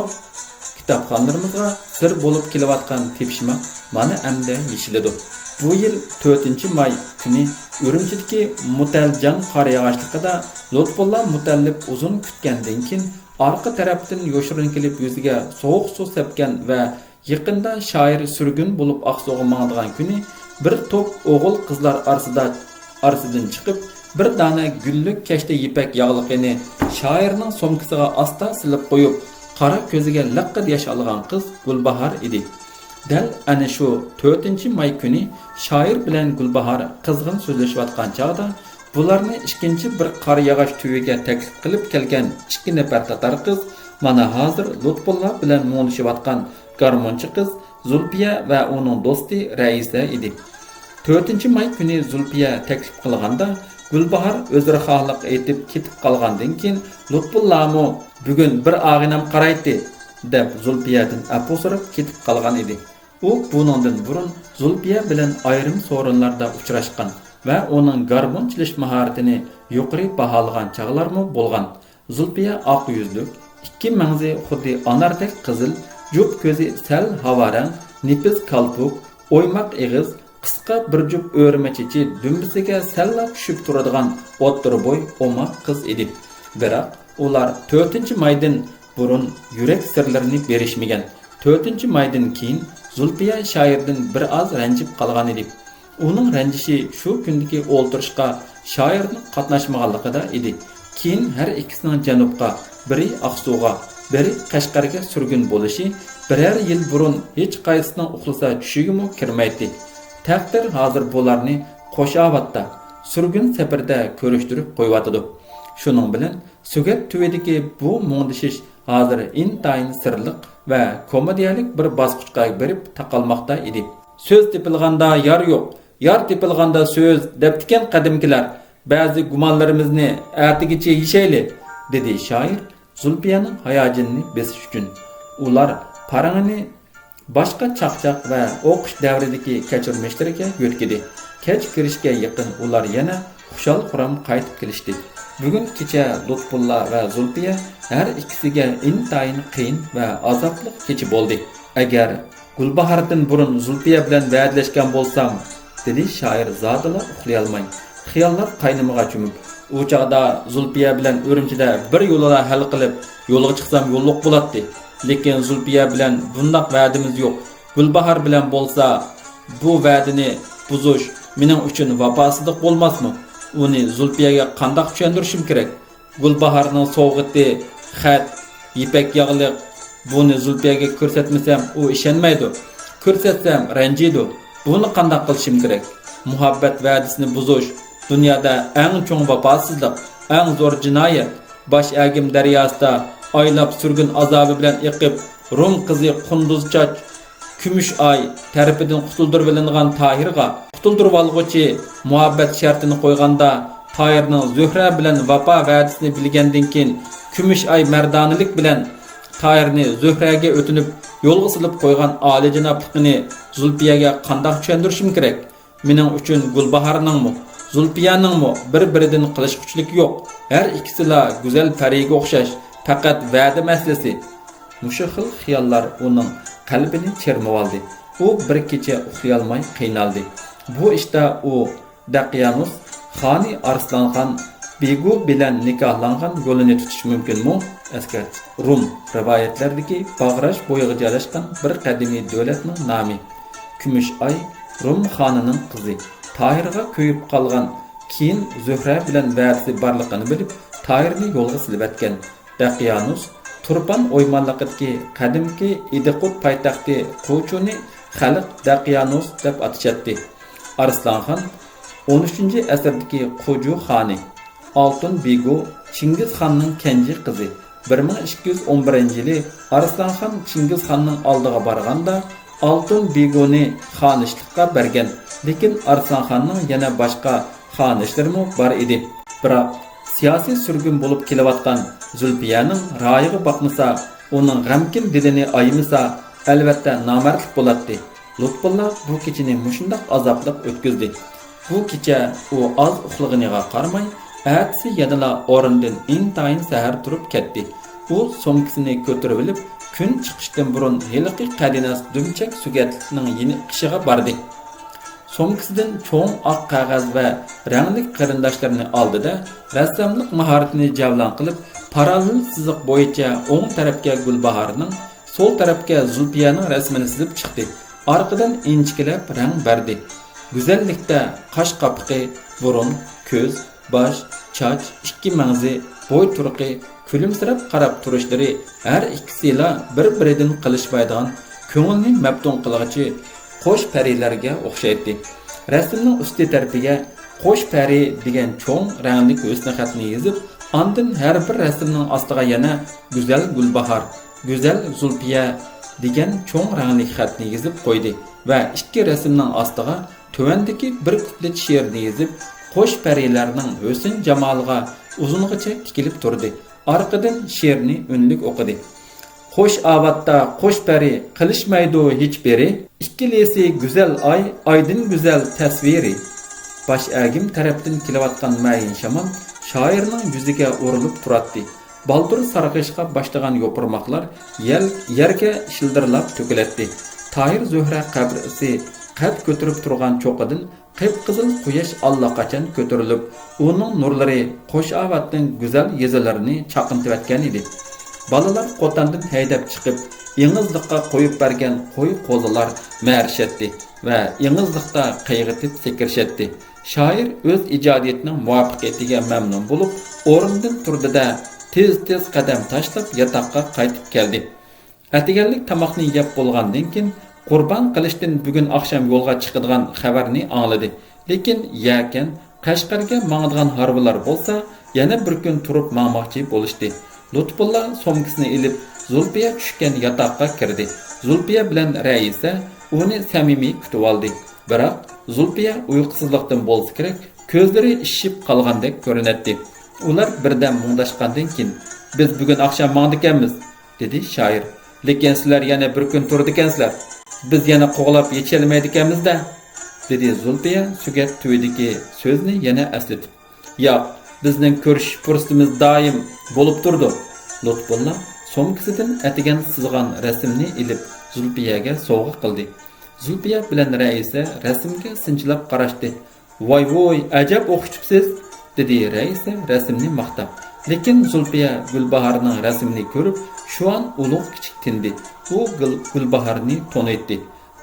كىتابخانىلىرىمىزغا سىر بولۇپ كېلىۋاتقان تېپىشماق مانا ئەمدى يېشىلىدۇ.» بۇ يىل تۆتىنچى ماي كۈنى ئۈرۈمچىدىكى مۇتەلجان قار ياغاچلىقىدا لۇتپۇللا مۇتەللىپ ئۇزۇن كۈتكەندىن كېيىن، ئارقا تەرەپتىن يوشۇرۇن كېلىپ يۈزىگە سوغۇق سۇ سەپكەن ۋە يېقىندا شائىر سۈرگۈن بولۇپ ئاقسۇغا ماڭىدىغان كۈنى بىر توپ ئوغۇل قىزلار ئارىسىدا، ئارىسىدىن چىقىپ، بىر دانە گۈللۈك كەشتە يىپەك ياغلىقىنى شائىرنىڭ سومكىسىغا ئاستا سېلىپ قويۇپ، قارا كۆزىگە لىققىدە ياش ئالغان قىز گۈلباھار ئىدى. دەل ئەنە شۇ تۆتىنچى ماي كۈنى شائىر بىلەن گۈلباھار قىزغىن سۆزلىشىۋاتقان چاغدا، بۇلارنى ئىككىنچى بىر قار ياغاچ تۈۋىگە تەكلىپ قىلىپ كەلگەن ئىككى نەپەر تاتار قىز مانا ھازىر لۇتپۇللا بىلەن مۇڭدىشىۋاتقان گارمونچى قىز زۇلپىيە ۋە ئۇنىڭ دوستى رەئىسە ئىدى. تۆتىنچى ماي كۈنى زۇلپىيە تەكلىپ قىلغاندا، گۈلباھار ئۆزرىخاھلىق ئېيتىپ كېتىپ قالغاندىن كېيىن، لۇتپۇللامۇ «بۈگۈن بىر ئاغىنەم قارايتتى» دەپ زۇلپىيەدىن ئەپۇ سوراپ كېتىپ قالغان ئىدى. ئۇ بۇنىڭدىن بۇرۇن زۇلپىيە بىلەن ئايرىم سورۇنلاردا ئۇچراشقان ۋە ئۇنىڭ گارمون چېلىش ماھارىتىنى يۇقىرى باھالىغان چاغلارمۇ بولغان. زۇلپىيە ئاق يۈزلۈك، ئىككى مەڭزى خۇددى ئاناردەك قىزىل، جۈپ كۆزى سەل ھاۋا رەڭ، نېپىز كالپۇك، ئويماق ئېغىز، قىسقا بىر جۈپ ئۆرمە چېچى دۈمبىسىگە سەللا چۈشۈپ تۇرىدىغان ئوتتۇرا بوي ئوماق قىز ئىدى. بىراق، ئۇلار تۆتىنچى مايدىن بۇرۇن يۈرەك سىرلىرىنى بېرىشمىگەن. تۆتىنچى مايدىن كېيىن زۇلپىيە شائىردىن بىر ئاز رەنجىپ قالغانىدى. ئۇنىڭ رەنجىشى شۇ كۈندىكى ئولتۇرۇشقا شائىرنىڭ قاتناشمىغانلىقىدا ئىدى. كېيىن ھەر ئىككىسىنىڭ جەنۇبقا، بىرى ئاقسۇغا، بىرى قەشقەرگە سۈرگۈن بولۇشى بىرەر يىل بۇرۇن ھېچقايسىسىنىڭ ئۇخلىسا چۈشىگىمۇ كىرمەيتتى. تەقدىر ھازىر بۇلارنى قوشاۋاتتا، سۈرگۈن سەپىرىدە كۆرۈشتۈرۈپ قويۇۋاتىدۇ. شۇنىڭ بىلەن سۆگەت تۈۋىدىكى بۇ مۇڭدىشىش ھازىر ئىنتايىن سىرلىق ۋە كومېدىيەلىك بىر باسقۇچقا بېرىپ تاقالماقتا ئىدى. «سۆز تېپىلغاندا يار يوق، يار تېپىلغاندا سۆز» دەپتىكەن قەدىمكىلەر. بەزى گۇمانلىرىمىزنى ئەتىگىچە يېشەيلى، دېدى شائىر زۇلپىيەنىڭ ھاياجىنىنى بېسىش ئۈچۈن. ئۇلار پارىڭىنى باشقا چاقچاق ۋە ئوقۇش دەۋرىدىكى كەچۈرمىشلىرىگە يۆتكىدى. كەچ كىرىشكە يېقىن ئۇلار يەنە خۇشال-خۇرام قايتىپ كېلىشتى. بۈگۈن كېچە لۇتپۇللا ۋە زۇلپىيە ھەر ئىككىسىگە ئىنتايىن قىيىن ۋە ئازابلىق كېچە بولدى. «ئەگەر گۈلباھاردىن بۇرۇن زۇلپىيە بىلەن ۋەدىلەشكەن بولسام»، دېدى شائىر زادىلا ئۇخلىيالماي، خىياللار قاينىمىغا چۆمۈپ. «ئۇ چاغدا زۇلپىيە بىلەن ئۈرۈمچىدە بىر يولىلا ھەل قىلىپ، يولغا چىقسام يوللۇق بولاتتى. لېكىن زۇلپىيە بىلەن بۇنداق ۋەدىمىز يوق. گۈلباھار بىلەن بولسا، بۇ ۋەدىنى بۇزۇش مېنىڭ ئۈچۈن ۋاپاسىزلىق بولماسمۇ؟ ئۇنى زۇلپىيەگە قانداق چۈشەندۈرۈشۈم كېرەك؟ گۈلباھارنىڭ سوۋغىتى خەت، يىپەك ياغلىق. بۇنى زۇلپىيەگە كۆرسەتمىسەم، ئۇ ئىشەنمەيدۇ. كۆرسەتسەم، رەنجىيدۇ. بۇنى قانداق قىلىشىم كېرەك؟ مۇھەببەت ۋەدىسىنى بۇزۇش دۇنيادا ئەڭ چوڭ ۋاپاسىزلىق، ئەڭ زور جىنايەت. باش ئەگىم دەرياسىدا ئايلاپ سۈرگۈن ئازابى بىلەن ئېقىپ، رۇم قىزى قۇندۇزچاچ كۈمۈش ئاي تەرىپىدىن قۇتۇلدۇرۇۋېلىنغان تاھىرغا قۇتۇلدۇرۇۋالغۇچى مۇھەببەت شەرتىنى قويغاندا، تاھىرنىڭ زۆھرە بىلەن ۋاپا ۋەدىسىنى بىلگەندىن كېيىن، كۈمۈش ئاي مەردانىلىك بىلەن تاھىرنى زۆھرەگە ئۆتۈنۈپ يولغا سېلىپ قويغان ئالىيجانابلىقىنى زۇلپىيەگە قانداق چۈشەندۈرۈشۈم كېرەك؟ مېنىڭ ئۈچۈن گۈلباھارنىڭمۇ، زۇلپىيەنىڭمۇ بىر-بىرىدىن قېلىشقۇچىلىكى يوق. ھەر ئىككىسىلا گۈزەل پەرىگە ئوخشاش، پەقەت ۋەدە مەسىلىسى.» مۇشۇ خىل خىياللار ئۇنىڭ قەلبىنى چىرمىۋالدى. ئۇ بىر كېچە ئۇخلىيالماي قىينالدى. بۇ ئىشتا ئۇ دەقيانۇس خانى ئارسلانخان بىگۇ بىلەن نىكاھلانغان يولىنى تۇتۇش مۇمكىنمۇ؟ ئەسكەر، رۇم رىۋايەتلەردىكى باغراش بويىغا جايلاشقان بىر قەدىمىي دۆلەتنىڭ نامى. كۈمۈش ئاي رۇم خانىنىڭ قىزى. تاھىرغا كۆيۈپ قالغان، كېيىن زۆھرە بىلەن ۋەدىسى بارلىقىنى بىلىپ، تاھىرنى يولغا سېلىۋەتكەن. دەقيانۇس تۇرپان ئويمانلىقىدىكى قەدىمكى ئىدىقۇت پايتەختى قۇچۇنى خەلق دەقيانۇس دەپ ئاتىشاتتى. ئارسلانخان ئون ئۈچىنچى ئەسىردىكى قۇجۇ خانى. ئالتۇن بىگۇ چىڭگىز خاننىڭ كەنجى قىزى. بىر مىڭ ئىككى يۈز ئون بىرىنچى يىلى ئارسلانخان چىڭگىز خاننىڭ ئالدىغا بارغاندا، ئالتۇن بىگۇنى خانىشلىققا بەرگەن. لېكىن ئارسلانخاننىڭ يەنە باشقا خانىشلىرىمۇ بار ئىدى. بىراق، سىياسىي سۈرگۈن بولۇپ كېلىۋاتقان زۇلپىيەنىڭ رايىغا باقمىسا، ئۇنىڭ غەمكىن دىلىنى ئايىمىسا، ئەلۋەتتە نامەردلىك بولاتتى. لۇتپۇللا بۇ كېچىنى مۇشۇنداق ئازابلىق ئۆتكۈزدى. بۇ كېچە ئۇ ئاز ئۇخلىغىنىغا قارىماي، ئەتىسى يەنىلا ئورنىدىن ئىنتايىن سەھەر تۇرۇپ كەتتى. ئۇ سومكىسىنى كۆتۈرۈۋېلىپ، كۈن چىقىشتىن بۇرۇن ھېلىقى قەدىناس دۈمچەك سۆگەتلىكنىڭ يېنى قېشىغا باردى. سومكىسىدىن چوڭ ئاق قەغەز ۋە رەڭلىك قېرىنداشلىرىنى ئالدى-دە، رەسساملىق ماھارىتىنى جەۋلان قىلىپ، پاراللېل سىزىق بويىچە ئوڭ تەرەپكە گۈلباھارنىڭ، سول تەرەپكە زۇلپىيەنىڭ رەسىمىنى سىزىپ چىقتى. ئارقىدىن ئىنچىكىلەپ رەڭ بەردى. گۈزەللىكتە قاش قاپىقى، بۇرۇن، كۆز، باش، چاچ، ئىككى مەڭزى، بوي تۇرقى، كۈلۈمسىرەپ قاراپ تۇرۇشلىرى ھەر ئىككىسىلا بىر-بىرىدىن قېلىشمايدىغان، كۆڭۈلنى مەپتۇن قىلغۇچى قوش پەرىلەرگە ئوخشايتتى. رەسىمنىڭ ئۈستى تەرىپىگە «قوش پەرى» دېگەن چوڭ رەڭلىك ھۆسنى خەتنى يېزىپ، ئاندىن ھەر بىر رەسىمنىڭ ئاستىغا يەنە «گۈزەل گۈلباھار، گۈزەل زۇلپىيە» دېگەن چوڭ رەڭلىك خەتنى يېزىپ قويدى ۋە ئىككى رەسىمنىڭ ئاستىغا تۆۋەندىكى بىر كۇپلېت شېئىرنى يېزىپ، قوش پەرىلەرنىڭ ھۆسن-جامالىغا ئۇزۇنغىچە تىكىلىپ تۇردى. ئارقىدىن شېئىرنى ئۈنلۈك ئوقۇدى. «قوش ئاۋاتتا قوش پەرى، قىلىشمايدۇ ھېچ بىرى، ئىككىلىسى گۈزەل ئاي، ئايدىن گۈزەل تەسۋىرى.» باش ئەگىم تەرەپتىن كېلىۋاتقان مەيىن شامال شائىرنىڭ يۈزىگە ئۇرۇلۇپ تۇراتتى. بالدۇر سارغىيىشقا باشلىغان يوپۇرماقلار يەل-، يەرگە شىلدىرلاپ تۆكۈلەتتى. تاھىر زۆھرە قەبرىسى قەد كۆتۈرۈپ تۇرغان چوققىدىن قىپقىزىل قۇياش ئاللىقاچان كۆتۈرۈلۈپ، ئۇنىڭ نۇرلىرى قوشاۋاتنىڭ گۈزەل يېزىلىرىنى چاقنىتىۋەتكەن ئىدى. بالىلار قوتاندىن ھەيدەپ چىقىپ، ئېڭىزلىققا قويۇپ بەرگەن قوي-قوزىلار مەرىشەتتى ۋە ئېڭىزلىقتا قىيغىتىپ سەكرىشەتتى. شائىر ئۆز ئىجادىيىتىنىڭ مۇۋەپپەقىيىتىگە مەمنۇن بولۇپ، ئورنىدىن تۇردى-دە، تېز-تېز قەدەم تاشلاپ ياتاققا قايتىپ كەلدى. ئەتىگەنلىك تاماقنى يەپ بولغاندىن كېيىن، قۇربان قىلىشتىن بۈگۈن ئاخشام يولغا چىقىدىغان خەۋەرنى ئاڭلىدى. لېكىن يەكەن، قەشقەرگە ماڭىدىغان ھارۋىلار بولسا، يەنە بىر كۈن تۇرۇپ ماڭماقچى بولۇشتى. لۇتپۇللا سومكىسىنى ئېلىپ، زۇلپىيە چۈشكەن ياتاققا كىردى. زۇلپىيە بىلەن رەئىسە ئۇنى سەمىمىي كۈتۈۋالدى. بىراق، زۇلپىيە ئۇيقۇسىزلىقتىن بولسا كېرەك، كۆزلىرى ئىششىپ قالغاندەك كۆرۈنەتتى. ئۇلار بىردەم مۇڭداشقاندىن كېيىن، بىز بۈگۈن ئاخشام ماڭىدىكەنمىز، دېدى شائىر. لېكىن سىلەر يەنە بىر كۈن تۇرىدىكەنسىلەر. بىز يەنە قوغلاپ يېتىشەلمەيدىكەنمىز-دە، دېدى زۇلپىيە سۆگەت تۈۋىدىكى سۆزنى يەنە ئەسلىتىپ. ياق، بىزنىڭ كۆرۈشۈش پۇرسىتىمىز دائىم بولۇپ تۇرىدۇ. لۇتپۇللا سومكىسىدىن ئەتىگەن سىزغان رەسىمنى ئېلىپ، زۇلپىيەگە سوۋغا قىلدى. زۇلپىيە بىلەن رەئىسە رەسىمگە سىنچىلاپ قاراشتى. ۋاي-ۋۇي، ئەجەب ئوخشىتىپسىز، دېدى رەئىسە رەسىمنى ماختاپ. لېكىن زۇلپىيە گۈلباھارنىڭ رەسىمىنى كۆرۈپ، شۇئان ئۇلۇغ كىچىك تىندى. ئۇ گۈل-، گۈلباھارنى تونۇيتتى.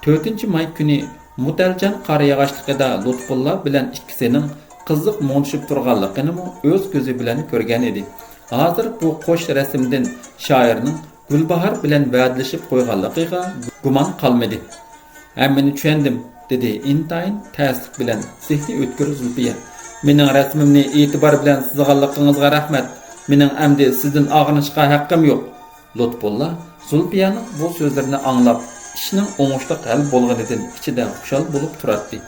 تۆتىنچى ماي كۈنى مۇتەلجان قارىياغاچلىقىدا لۇتپۇللا بىلەن ئىككىسىنىڭ قىزىق مۇڭدىشىپ تۇرغانلىقىنىمۇ ئۆز كۆزى بىلەن كۆرگەن ئىدى. ھازىر بۇ قوش رەسىمدىن شائىرنىڭ گۈلباھار بىلەن ۋەدىلىشىپ قويغانلىقىغا گۇمان قالمىدى. ھەممىنى چۈشەندىم، دېدى ئىنتايىن تەسلىك بىلەن زېھنى ئۆتكۈر زۇلپىيە. مېنىڭ رەسىمىمنى ئېتىبار بىلەن سىزغانلىقىڭىزغا رەھمەت. مېنىڭ ئەمدى سىزدىن ئاغرىنىشقا ھەققىم يوق. لۇتپۇللا زۇلپىيەنىڭ بۇ سۆزلىرىنى ئاڭلاپ، ئىشنىڭ ئوڭۇشلۇق ھەل بولغىنىدىن ئىچىدە خۇشال بولۇپ تۇراتتى.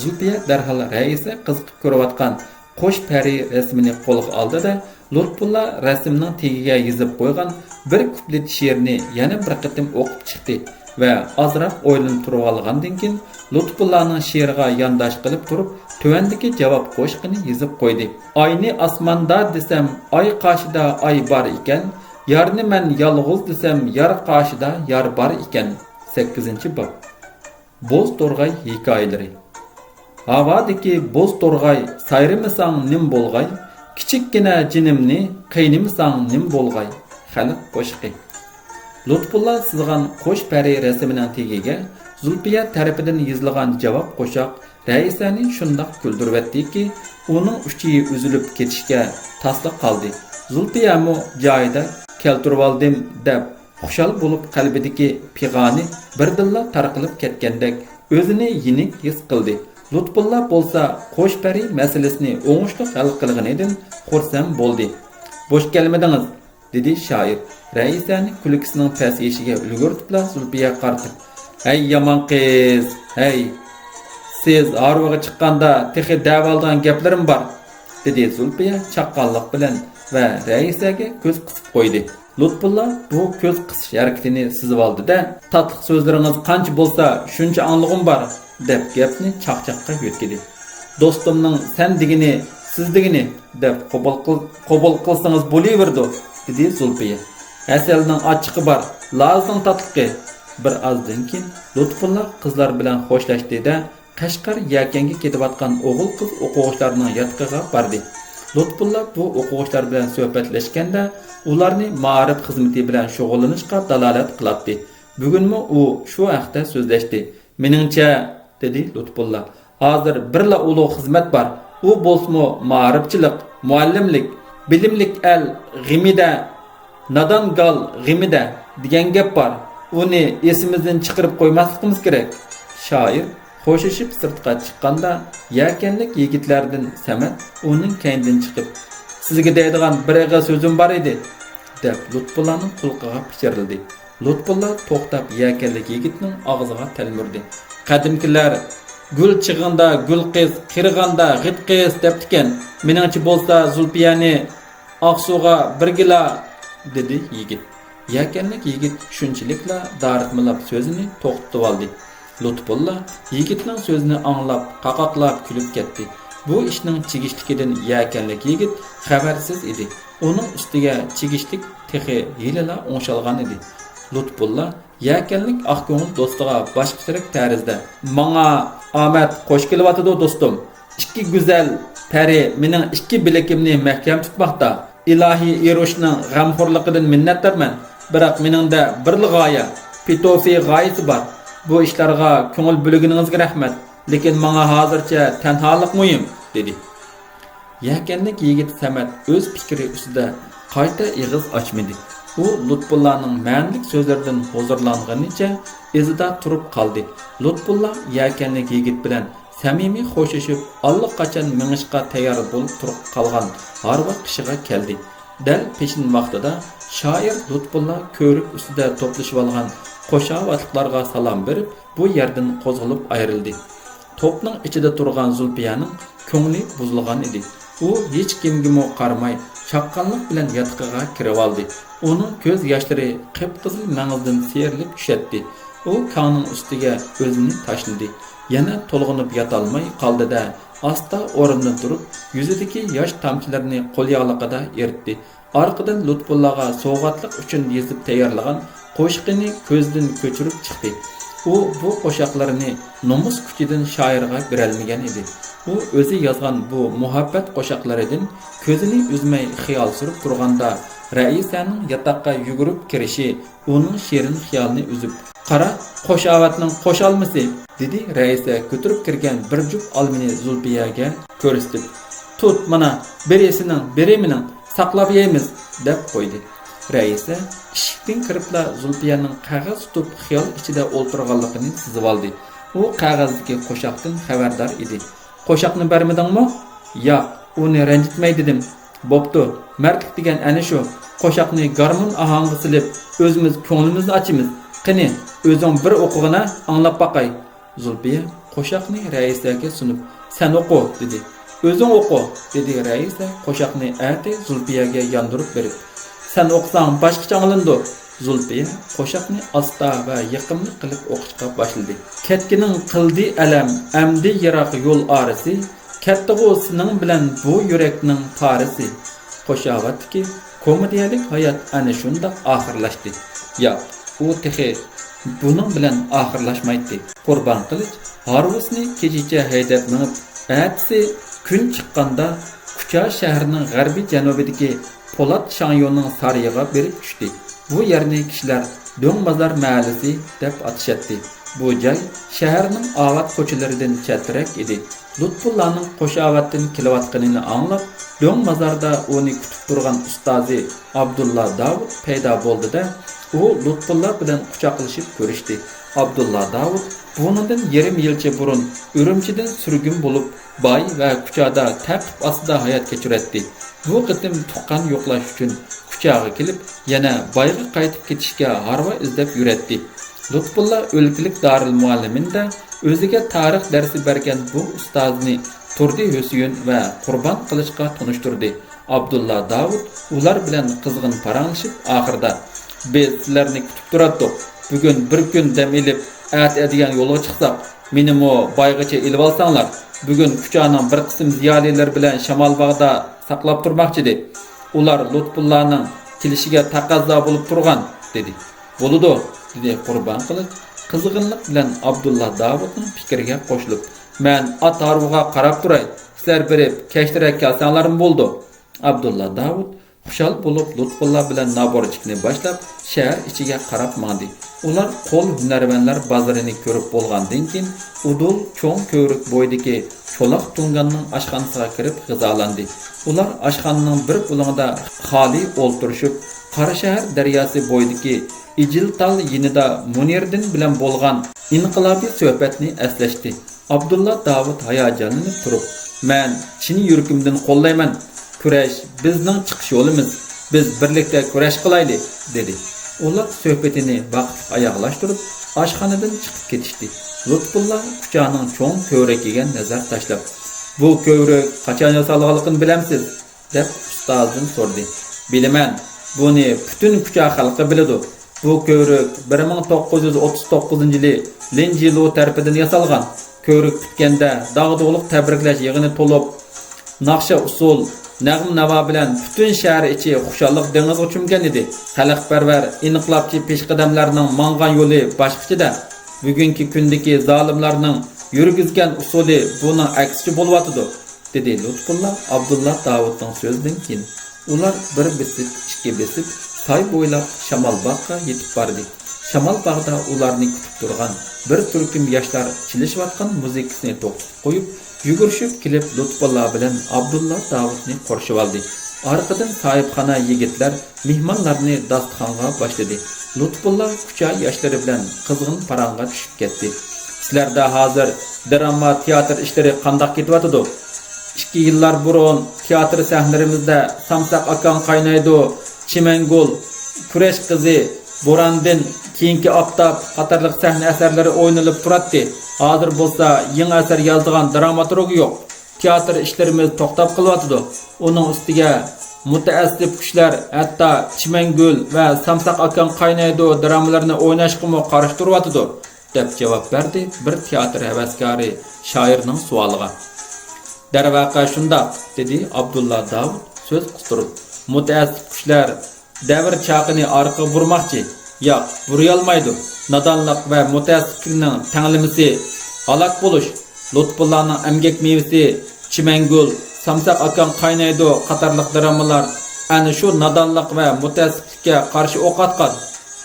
زۇلپىيە دەرھال رەئىسە قىزىقىپ كۆرۈۋاتقان قوش پەرى رەسىمىنى قولىغا ئالدى-دە، لۇتپۇللا رەسىمنىڭ تېگىگە يېزىپ قويغان بىر كۇپلېت شېئىرنى يەنە بىر قېتىم ئوقۇپ چىقتى ۋە ئازراق ئويلىنىپ تۇرۇۋالغاندىن كېيىن، لۇتپۇللانىڭ شېئىرىغا يانداش قىلىپ تۇرۇپ، تۆۋەندىكى جاۋاب قوشىقىنى يېزىپ قويدى. ئاينى ئاسماندا دېسەم، ئاي قاشىدا ئاي بار ئىكەن، يارنى مەن يالغۇز دېسەم، يار قاشىدا يار بار ئىكەن. سەككىزىنچى باب. بوز تورغاي ھېكايىلىرى. ھاۋادىكى بوز تورغاي، سايرىمىساڭ نېمە بولغاي، كىچىككىنە جېنىمنى قىينىمىساڭ نېمە بولغاي. خەلق قوشىقى. لۇتپۇللا سىزغان قوش پەرى رەسىمىنىڭ تېگىگە زۇلپىيە تەرىپىدىن يېزىلغان جاۋاب قوشاق رەئىسەنى شۇنداق كۈلدۈرۈۋەتتىكى، ئۇنىڭ ئۇچى ئۈزۈلۈپ كېتىشكە تاسلا قالدى. زۇلپىيەمۇ جايىدا كەلتۈرۈۋالدىم دەپ، خۇشال بولۇپ قەلبىدىكى پىغانى بىردىنلا تارقىلىپ كەتكەندەك ئۆزىنى يېنىك ھېس قىلدى. لۇتپۇللا بولسا قوش پەرى مەسىلىسىنى ئوڭۇشلۇق ھەل قىلغىنىدىن خۇرسەن بولدى. بوش كەلمىدىڭىز، دېدى شائىر رەئىسەنى كۈلكىسىنىڭ پەسىيىشىگە ئۈلگۈرتۈپلا زۇلپىيەگە قارىتىپ. ھەي يامان قىز، ھەي! سىز ھارۋىغا چىققاندا تېخى دەۋالىدىغان گەپلىرىم بار، دېدى زۇلپىيە چاققانلىق بىلەن ۋە رەئىسەگە كۆز قىسىپ قويدى. لۇتپۇللا بۇ كۆز قىسىش ھەرىكىتىنى سېزىۋالدى-دە، تاتلىق سۆزلىرىڭىز قانچە بولسا شۇنچە ئاڭلىغۇم بار، دەپ گەپنى چاقچاققا يۆتكىدى. دوستۇمنىڭ سەن دېگىنى، سىز دېگىنى، دەپ قوبۇل قىل-، قوبۇل قىلسىڭىز بولۇۋېرىدۇ، دېدى زۇلپىيە. ھەسەلنىڭ ئاچچىقى بار، لازنىڭ تاتلىقى. بىر ئازدىن كېيىن لۇتپۇللا قىزلار بىلەن خوشلاشتى-دە، قەشقەر يەكەنگە كېتىۋاتقان ئوغۇل-قىز ئوقۇغۇچىلارنىڭ ياتىقىغا باردى. لۇتپۇللا بۇ ئوقۇغۇچىلار بىلەن سۆھبەتلەشكەندە، ئۇلارنى مائارىپ خىزمىتى بىلەن شۇغۇللىنىشقا دالالەت قىلاتتى. بۈگۈنمۇ ئۇ شۇ ھەقتە سۆزلەشتى. مېنىڭچە، دېدى لۇتپۇللا، ھازىر بىرلا ئۇلۇغ خىزمەت بار. ئۇ بولسىمۇ مائارىپچىلىق، مۇئەللىملىك، بىلىملىك ئەل غېمىدە، نادان گال غېمىدە دېگەن گەپ بار. ئۇنى ئېسىمىزدىن چىقىرىپ قويماسلىقىمىز كېرەك. شائىر خوشلىشىپ سىرتقا چىققاندا، يەكەنلىك يىگىتلەردىن سەمەت ئۇنىڭ كەينىدىن چىقىپ، سىزگە دەيدىغان بىر ئېغىز سۆزۈم بار ئىدى، دەپ لۇتپۇللانىڭ قۇلىقىغا پىچىرلىدى. لۇتپۇللا توختاپ يەكەنلىك يىگىتنىڭ ئاغزىغا تەلمۈردى. قەدىمكىلەر گۈل چېغىڭدا گۈل قىز، قېرىغاندا غىت قىز دەپتىكەن. مېنىڭچە بولسا زۇلپىيەنى ئاقسۇغا بىرگىلا، دېدى يىگىت. يەكەنلىك يىگىت شۇنچىلىكلا دارىتمىلاپ سۆزىنى توختىتىۋالدى. لۇتپۇللا يىگىتنىڭ سۆزىنى ئاڭلاپ، قاقاقلاپ كۈلۈپ كەتتى. بۇ ئىشنىڭ چىگىشلىكىدىن يەكەنلىك يىگىت خەۋەرسىز ئىدى. ئۇنىڭ ئۈستىگە چىگىشلىك تېخى ھېلىلا ئوڭشالغان ئىدى. لۇتپۇللا يەكەنلىك ئاق كۆڭۈل دوستىغا باشقىچىراق تەرزدە، ماڭا ئامەت خوش كېلىۋاتىدۇ، دوستۇم. ئىككى گۈزەل پەرى مېنىڭ ئىككى بىلىكىمنى مەھكەم تۇتماقتا. ئىلاھىي ئېروشنىڭ غەمخورلۇقىدىن مىننەتدارمەن. بىراق مېنىڭدە بىرلا غايە، پېتوفى غايىسى بار. بۇ ئىشلارغا كۆڭۈل بۆلگىنىڭىزگە رەھمەت. لېكىن ماڭا ھازىرچە تەنھالىق مۇھىم، دېدى. يەكەنلىك يىگىت سەمەت ئۆز پىكرى ئۈستىدە قايتا ئېغىز ئاچمىدى. ئۇ لۇتپۇللانىڭ مەنىلىك سۆزلىرىدىن ھۇزۇرلانغىنىچە ئىزىدا تۇرۇپ قالدى. لۇتپۇللا يەكەنلىك يىگىت بىلەن سەمىمىي خوشلىشىپ، ئاللىقاچان مېڭىشقا تەييار بولۇپ تۇرۇپ قالغان ھارۋا قىشىغا كەلدى. دەل پېشىن ۋاقتىدا شائىر لۇتپۇللا كۆۋرۈك ئۈستىدە توپلىشىۋالغان قوشاۋاتلىقلارغا سالام بېرىپ، بۇ يەردىن قوزغىلىپ ئايرىلدى. توپنىڭ ئىچىدە تۇرغان زۇلپىيەنىڭ كۆڭلى بۇزۇلغان ئىدى. ئۇ ھېچكىمگىمۇ قارىماي، چاققانلىق بىلەن ياتىقىغا كىرىۋالدى. ئۇنىڭ كۆز ياشلىرى قىپقىزىل مەڭزىدىن سىيرىلىپ چۈشەتتى. ئۇ كاڭنىڭ ئۈستىگە ئۆزىنى تاشلىدى. يەنە تولغىنىپ ياتالماي قالدى-دە، ئاستا ئورنىدىن تۇرۇپ، يۈزىدىكى ياش تامچىلىرىنى قولياغلىقىدا ئېرىتتى. ئارقىدىن لۇتپۇللاغا سوۋغاتلىق ئۈچۈن يېزىپ تەييارلىغان قوشىقىنى كۆزىدىن كۆچۈرۈپ چىقتى. ئۇ بۇ قوشاقلىرىنى نومۇس كۈچىدىن شائىرغا بېرەلمىگەن ئىدى. ئۇ ئۆزى يازغان بۇ مۇھەببەت قوشاقلىرىدىن كۆزىنى ئۈزمەي خىيال سۈرۈپ تۇرغاندا، رەئىسەنىڭ ياتاققا يۈگۈرۈپ كىرىشى ئۇنىڭ شېرىن خىيالىنى ئۈزۈپ، «قارا، قوش ئاۋاتنىڭ قوش ئالمىسى!» دېدى رەئىسە كۆتۈرۈپ كىرگەن بىر جۈپ ئالمىنى زۇلپىيەگە كۆرسىتىپ. «تۇت، مانا، بىرى سېنىڭ، بىرى مېنىڭ، ساقلاپ يەيمىز!» دەپ قويدى. رەئىسە ئىشىكتىن كىرىپلا زۇلپىيەنىڭ قەغەز تۇتۇپ خىيال ئىچىدە ئولتۇرغانلىقىنى سېزىۋالدى. ئۇ قەغەزدىكى قوشاقتىن خەۋەردار ئىدى. «قوشاقنى بەرمىدىڭمۇ؟» «ياق، ئۇنى رەنجىتمەي دېدىم.» «بوپتۇ، مەردلىك دېگەن ئەنە شۇ. قوشاقنى گارمون ئاھاڭىغا سېلىپ، ئۆزىمىز كۆڭلىمىزنى ئاچىمىز. قېنى، ئۆزۈڭ بىر ئوقۇغىنا، ئاڭلاپ باقاي.» زۇلپىيە قوشاقنى رەئىسەگە سۇنۇپ، «سەن ئوقۇ» دېدى. «ئۆزۈڭ ئوقۇ» دېدى رەئىسە قوشاقنى ئەتەي زۇلپىيەگە ياندۇرۇپ بېرىپ. «سەن ئوقۇساڭ باشقىچە ئاڭلىنىدۇ.» زۇلپىيە قوشاقنى ئاستا ۋە يېقىملىق قىلىپ ئوقۇشقا باشلىدى. «كەتكىنىڭ قىلدى ئەلەم، ئەمدى يىراق يول ئارىسى، كەتتىغۇ سېنىڭ بىلەن بۇ يۈرەكنىڭ پارىسى.» قوشاۋاتتىكى كومېدىيەلىك ھايات ئەنە شۇنداق ئاخىرلاشتى. ياق، ئۇ تېخى بۇنىڭ بىلەن ئاخىرلاشمايتتى. قۇربان قىلىچ ھارۋىسىنى كېچىچە ھەيدەپ مېڭىپ، ئەتىسى كۈن چىققاندا كۇچا شەھىرىنىڭ غەربىي جەنۇبىدىكى پولات شاڭيونىڭ سارىيىغا بېرىپ چۈشتى. بۇ يەرنى كىشىلەر دۆڭمازار مەھەللىسى دەپ ئاتىشاتتى. بۇ جاي شەھەرنىڭ ئاۋات كوچىلىرىدىن چەترەك ئىدى. لۇتپۇللانىڭ قوشاۋاتتىن كېلىۋاتقىنىنى ئاڭلاپ، دۆڭمازاردا ئۇنى كۈتۈپ تۇرغان ئۇستازى ئابدۇللا داۋۇت پەيدا بولدى-دە، ئۇ لۇتپۇللا بىلەن قۇچاقلىشىپ كۆرۈشتى. ئابدۇللا داۋۇت بۇنىڭدىن يېرىم يىلچە بۇرۇن ئۈرۈمچىدىن سۈرگۈن بولۇپ، باي ۋە كۇچادا تەقىپ ئاستىدا ھايات كەچۈرەتتى. بۇ قېتىم تۇغقان يوقلاش ئۈچۈن كۇچاغا كېلىپ، يەنە بايغا قايتىپ كېتىشكە ھارۋا ئىزدەپ يۈرەتتى. لۇتپۇللا ئۆلكىلىك دارىلمۇئەللىمىندا ئۆزىگە تارىخ دەرسى بەرگەن بۇ ئۇستازىنى تۇردى ھۈسيۈن ۋە قۇربان قىلىچقا تونۇشتۇردى. ئابدۇللا داۋۇت ئۇلار بىلەن قىزغىن پاراڭلىشىپ، ئاخىرىدا، «بىز سىلەرنى كۈتۈپ تۇراتتۇق. بۈگۈن بىر كۈن دەم ئېلىپ، ئەتە ئەتىگەن يولغا چىقساق، مېنىمۇ بايغىچە ئېلىۋالساڭلار. بۈگۈن كۇچانىڭ بىر قىسىم زىيالىيلىرى بىلەن شامالباغدا ساقلاپ تۇرماقچىدى. ئۇلار لۇتپۇللانىڭ كېلىشىگە تەقەززا بولۇپ تۇرغان» دېدى. «بولىدۇ» دېدى قۇربان قىلىچ قىزغىنلىق بىلەن ئابدۇللا داۋۇتنىڭ پىكرىگە قوشۇلۇپ. «مەن ئات ھارۋىغا قاراپ تۇراي، سىلەر بېرىپ كەچتىرەك كەلسەڭلارمۇ بولىدۇ.» ئابدۇللا داۋۇت خۇشال بولۇپ لۇتپۇللا بىلەن نابورچىكنى باشلاپ شەھەر ئىچىگە قاراپ ماڭدى. ئۇلار قول ھۈنەرۋەنلەر بازىرىنى كۆرۈپ بولغاندىن كېيىن ئۇدۇل چوڭ كۆۋرۈك بويىدىكى چولاق تۇڭگاننىڭ ئاشخانىسىغا كىرىپ غىزالەندى. ئۇلار ئاشخانىنىڭ بىر بۇلۇڭىدا خالىي ئولتۇرۇشۇپ، قاراشەھەر دەرياسى بويىدىكى ئىجىل تال يېنىدا مۇنىردىن بىلەن بولغان ئىنقىلابىي سۆھبەتنى ئەسلەشتى. ئابدۇللا داۋۇت ھاياجانلىنىپ تۇرۇپ، «مەن چىن يۈرىكىمدىن قوللايمەن. كۈرەش بىزنىڭ چىقىش يولىمىز. بىز بىرلىكتە كۈرەش قىلايلى» دېدى. ئۇلار سۆھبىتىنى ۋاقىتلىق ئاياغلاشتۇرۇپ، ئاشخانىدىن چىقىپ كېتىشتى. لۇتپۇللا كۇچانىڭ چوڭ كۆۋرۈكىگە نەزەر تاشلاپ، «بۇ كۆۋرۈك قاچان ياسالغانلىقىنى بىلەمسىز؟» دەپ ئۇستازىدىن سورىدى. «بىلىمەن، بۇنى پۈتۈن كۇچا خەلقى بىلىدۇ. بۇ كۆۋرۈك بىر مىڭ توققۇز يۈز ئوتتۇز توققۇزىنچى يىلى لىن جىلۇ تەرىپىدىن ياسالغان. كۆۋرۈك پۈتكەندە داغدۇغىلىق تەبرىكلەش يىغىنى تولۇپ، ناخشا ئۇسسۇل، نەغمە-ناۋا بىلەن پۈتۈن شەھەر ئىچى خۇشاللىق دېڭىزىغا چۆمگەن ئىدى. خەلقپەرۋەر، ئىنقىلابچى پېشقەدەملەرنىڭ ماڭغان يولى باشقىچە-دە، بۈگۈنكى كۈندىكى زالىملارنىڭ يۈرگۈزگەن ئۇسۇلى بۇنىڭ ئەكسىچە بولۇۋاتىدۇ، دېدى لۇتپۇللا ئابدۇللا داۋۇتنىڭ سۆزىدىن كېيىن. ئۇلار بىر بېسىپ، ئىككى بېسىپ، ساي بويلاپ شامال باغقا يېتىپ باردى. شامال باغدا ئۇلارنى كۈتۈپ تۇرغان بىر تۈركۈم ياشلار چېلىشىۋاتقان مۇزىكىسىنى توختىتىپ قويۇپ، يۈگۈرۈشۈپ كېلىپ، لۇتپۇللا بىلەن ئابدۇللا داۋۇتنى قورشىۋالدى. ئارقىدىن ساھىبخانا يىگىتلەر مېھمانلارنى داستىخانغا باشلىدى. لۇتپۇللا كۇچا ياشلىرى بىلەن قىزغىن پاراڭغا چۈشۈپ كەتتى. سىلەردە ھازىر دىراما، تىياتىر ئىشلىرى قانداق كېتىۋاتىدۇ؟ ئىككى يىللار بۇرۇن تىياتىر سەھنىلىرىمىزدە سامساق ئاكاڭ قاينايدۇ، چىمەنگۈل، كۈرەش قىزى، بوراندىن كېيىنكى ئاپتاپ قاتارلىق سەھنە ئەسەرلىرى ئوينىلىپ تۇراتتى. ھازىر بولسا يېڭى ئەسەر يازىدىغان دراماتورگ يوق. تىياتىر ئىشلىرىمىز توختاپ قېلىۋاتىدۇ. ئۇنىڭ ئۈستىگە مۇتەئەسسىپ كۈچلەر ھەتتا چىمەنگۈل ۋە سامساق ئاكاڭ قاينايدۇ درامىلىرىنى ئويناشقىمۇ قارشى تۇرۇۋاتىدۇ، دەپ جاۋاب بەردى بىر تىياتىر ھەۋەسكارى شائىرنىڭ سوئالىغا. دەرۋەقە شۇنداق، دېدى ئابدۇللا داۋۇت سۆز قىستۇرۇپ. مۇتەئەسسىپ كۈچلەر دەۋر چاقىنى ئارقىغا بۇرىماقچى. ياق، بۇرىيالمايدۇ. نادانلىق ۋە مۇتەئەسسىپلىكنىڭ تەڭلىمىسى ھالاك بولۇش. لۇتپۇللانىڭ ئەمگەك مېۋىسى چىمەنگۈل، سامساق ئاكاڭ قاينايدۇ قاتارلىق درامىلار ئەنە شۇ نادانلىق ۋە مۇتەئەسسىپلىككە قارشى ئوق ئاتقان.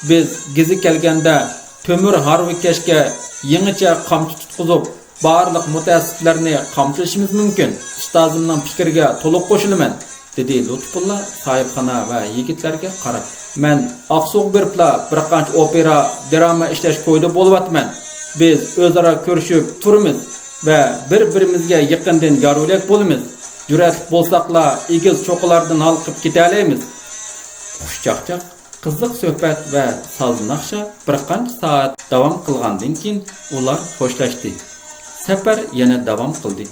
بىز گېزى كەلگەندە تۆمۈر ھارۋىكەشكە يېڭىچە قامچا تۇتقۇزۇپ، بارلىق مۇتەئەسسىپلەرنى قامچىلىشىمىز مۇمكىن. ئۇستازىمنىڭ پىكرىگە تولۇق قوشۇلىمەن، دېدى لۇتپۇللا ساھىبخانا ۋە يىگىتلەرگە قاراپ. مەن ئاقسۇغا بېرىپلا بىر قانچە ئوپېرا، دىراما ئىشلەش كويىدا بولۇۋاتىمەن. بىز ئۆزئارا كۆرۈشۈپ تۇرىمىز ۋە بىر-بىرىمىزگە يېقىندىن يار-يۆلەك بولىمىز. جۈرئەتلىك بولساقلا ئېگىز چوققىلاردىن ھالقىپ كېتەلەيمىز. خۇش چاقچاق، قىزىق سۆھبەت ۋە ساز ناخشا بىر قانچە سائەت داۋام قىلغاندىن كېيىن ئۇلار خوشلاشتى. سەپەر يەنە داۋام قىلدى.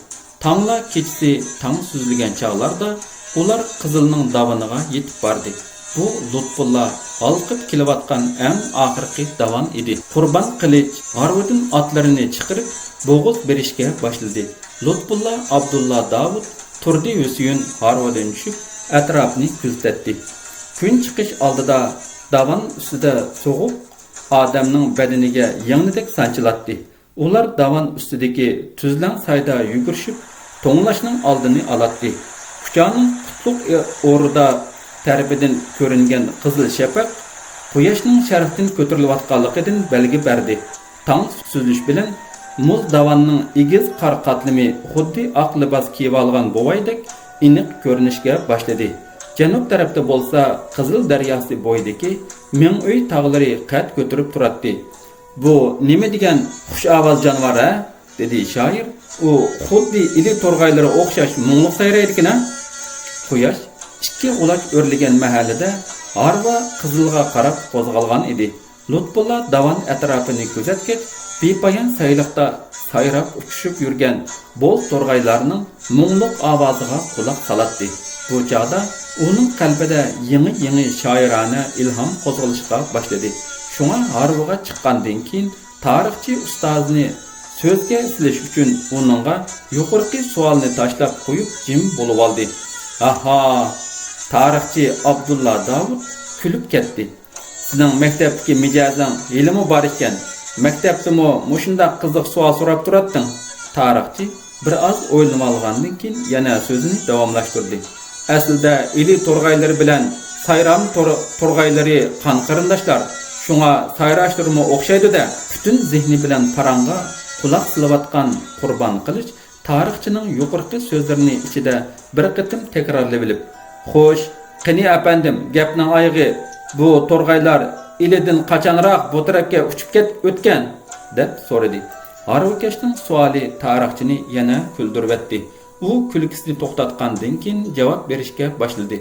تاڭلا كېچىسى تاڭ سۈزۈلگەن چاغلاردا ئۇلار قىزىلنىڭ داۋىنىغا يېتىپ باردى. بۇ لۇتپۇللا ھالقىپ كېلىۋاتقان ئەڭ ئاخىرقى داۋان ئىدى. قۇربان قىلىچ ھارۋىدىن ئاتلىرىنى چىقىرىپ بوغۇز بېرىشكە باشلىدى. لۇتپۇللا، ئابدۇللا داۋۇت، تۇردى ھۈسيۈن ھارۋىدىن چۈشۈپ ئەتراپنى كۆزىتەتتى. كۈن چىقىش ئالدىدا داۋان ئۈستىدە سوغۇق ئادەمنىڭ بەدىنىگە يەڭنىدەك سانچىلاتتى. ئۇلار داۋان ئۈستىدىكى تۈزلەڭ سايدا يۈگۈرۈشۈپ، توڭلاشنىڭ ئالدىنى ئالاتتى. كۇچانىڭ قۇتلۇق ئوردا تەرىپىدىن كۆرۈنگەن قىزىل شەپەق قۇياشنىڭ شەرقتىن كۆتۈرۈلۈۋاتقانلىقىدىن بەلگە بەردى. تاڭ سۈزۈلۈش بىلەن مۇز داۋاننىڭ ئېگىز قار قاتلىمى خۇددى ئاق لىباس كىيىۋالغان بوۋايدەك ئېنىق كۆرۈنۈشكە باشلىدى. جەنۇب تەرەپتە بولسا قىزىل دەرياسى بويىدىكى مىڭئۆي تاغلىرى قەد كۆتۈرۈپ تۇراتتى. بۇ نېمە دېگەن خۇش ئاۋاز جانىۋار ھە؟ دېدى شائىر. ئۇ خۇددى ئىلى تورغايلىرىغا ئوخشاش مۇڭلۇق سايرايدىكەن ھە؟ قۇياش ئىككى غۇلاچ ئۆرلىگەن مەھەلدە ھارۋا قىزىلغا قاراپ قوزغالغان ئىدى. لۇتپۇللا داۋان ئەتراپىنى كۆزەتكەچ، بىپايان سايلىقتا سايراپ ئۇچۇشۇپ يۈرگەن بوز تورغايلارنىڭ مۇڭلۇق ئاۋازىغا قۇلاق سالاتتى. بۇ چاغدا ئۇنىڭ قەلبىدە يېڭى-يېڭى شائىرانە ئىلھام قوزغىلىشقا باشلىدى. شۇڭا ھارۋىغا چىققاندىن كېيىن، تارىخچى ئۇستازىنى سۆزگە سېلىش ئۈچۈن ئۇنىڭغا يۇقىرىقى سوئالنى تاشلاپ قويۇپ جىم بولۇۋالدى. ھاھا! تارىخچى ئابدۇللا داۋۇت كۈلۈپ كەتتى. سېنىڭ مەكتەپتىكى مىجەزىڭ ھېلىمۇ بار ئىكەن. مەكتەپتىمۇ مۇشۇنداق قىزىق سوئال سوراپ تۇراتتىڭ. تارىخچى بىر ئاز ئويلىنىۋالغاندىن كېيىن يەنە سۆزىنى داۋاملاشتۇردى. ئەسلىدە ئىلى تورغايلىرى بىلەن سايرام تور-، تورغايلىرى قان قېرىنداشلار. شۇڭا سايراشلىرىمۇ ئوخشايدۇ-دە. پۈتۈن زېھنى بىلەن پاراڭغا قۇلاق سېلىۋاتقان قۇربان قىلىچ تارىخچىنىڭ يۇقىرىقى سۆزلىرىنى ئىچىدە بىر قېتىم تەكرارلىۋېلىپ، خوش، قېنى ئەپەندىم، گەپنىڭ ئايىغى، بۇ تورغايلار ئىلىدىن قاچانراق بۇ تەرەپكە ئۇچۇپ كەت-، ئۆتكەن؟ دەپ سورىدى. ھارۋىكەشنىڭ سوئالى تارىخچىنى يەنە كۈلدۈرۈۋەتتى. ئۇ كۈلكىسىنى توختاتقاندىن كېيىن جاۋاب بېرىشكە باشلىدى.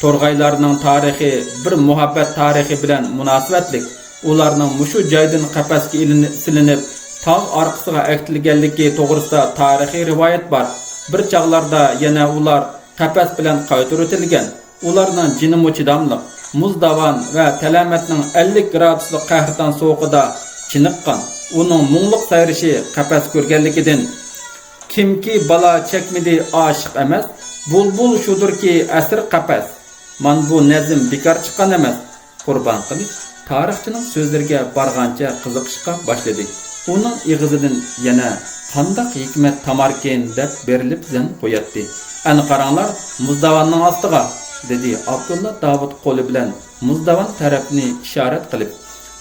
تورغايلارنىڭ تارىخى بىر مۇھەببەت تارىخى بىلەن مۇناسىۋەتلىك. ئۇلارنىڭ مۇشۇ جايدىن قەپەسكە ئېلىنىپ، سېلىنىپ، تاغ ئارقىسىغا ئەكېتىلگەنلىكى توغرىسىدا تارىخىي رىۋايەت بار. بىر چاغلاردا يەنە ئۇلار قەپەس بىلەن قايتۇرۇۋېتىلگەن. ئۇلارنىڭ جېنىمۇ چىداملىق. مۇز داۋان ۋە تەلەمەتنىڭ ئەللىك گرادۇسلۇق قەھرىتان سوغۇقىدا چېنىققان. ئۇنىڭ مۇڭلۇق سايرىشى قەپەس كۆرگەنلىكىدىن، كىمكى بالا چەكمىدى ئاشىق ئەمەس، بۇلبۇل شۇدۇركى ئەسىر قەپەس. مانا بۇ نەزم بىكار چىققان ئەمەس. قۇربان قىلىچ تارىخچىنىڭ سۆزلىرىگە بارغانچە قىزىقىشقا باشلىدى. ئۇنىڭ ئېغىزىدىن يەنە «قانداق ھېكمەت تاماركىن» دەپ بېرىلىپ زەن قوياتتى. «ئەنە قاراڭلار، مۇزداۋاننىڭ ئاستىغا» دېدى ئابدۇللا داۋۇت قولى بىلەن مۇزداۋان تەرەپنى ئىشارەت قىلىپ.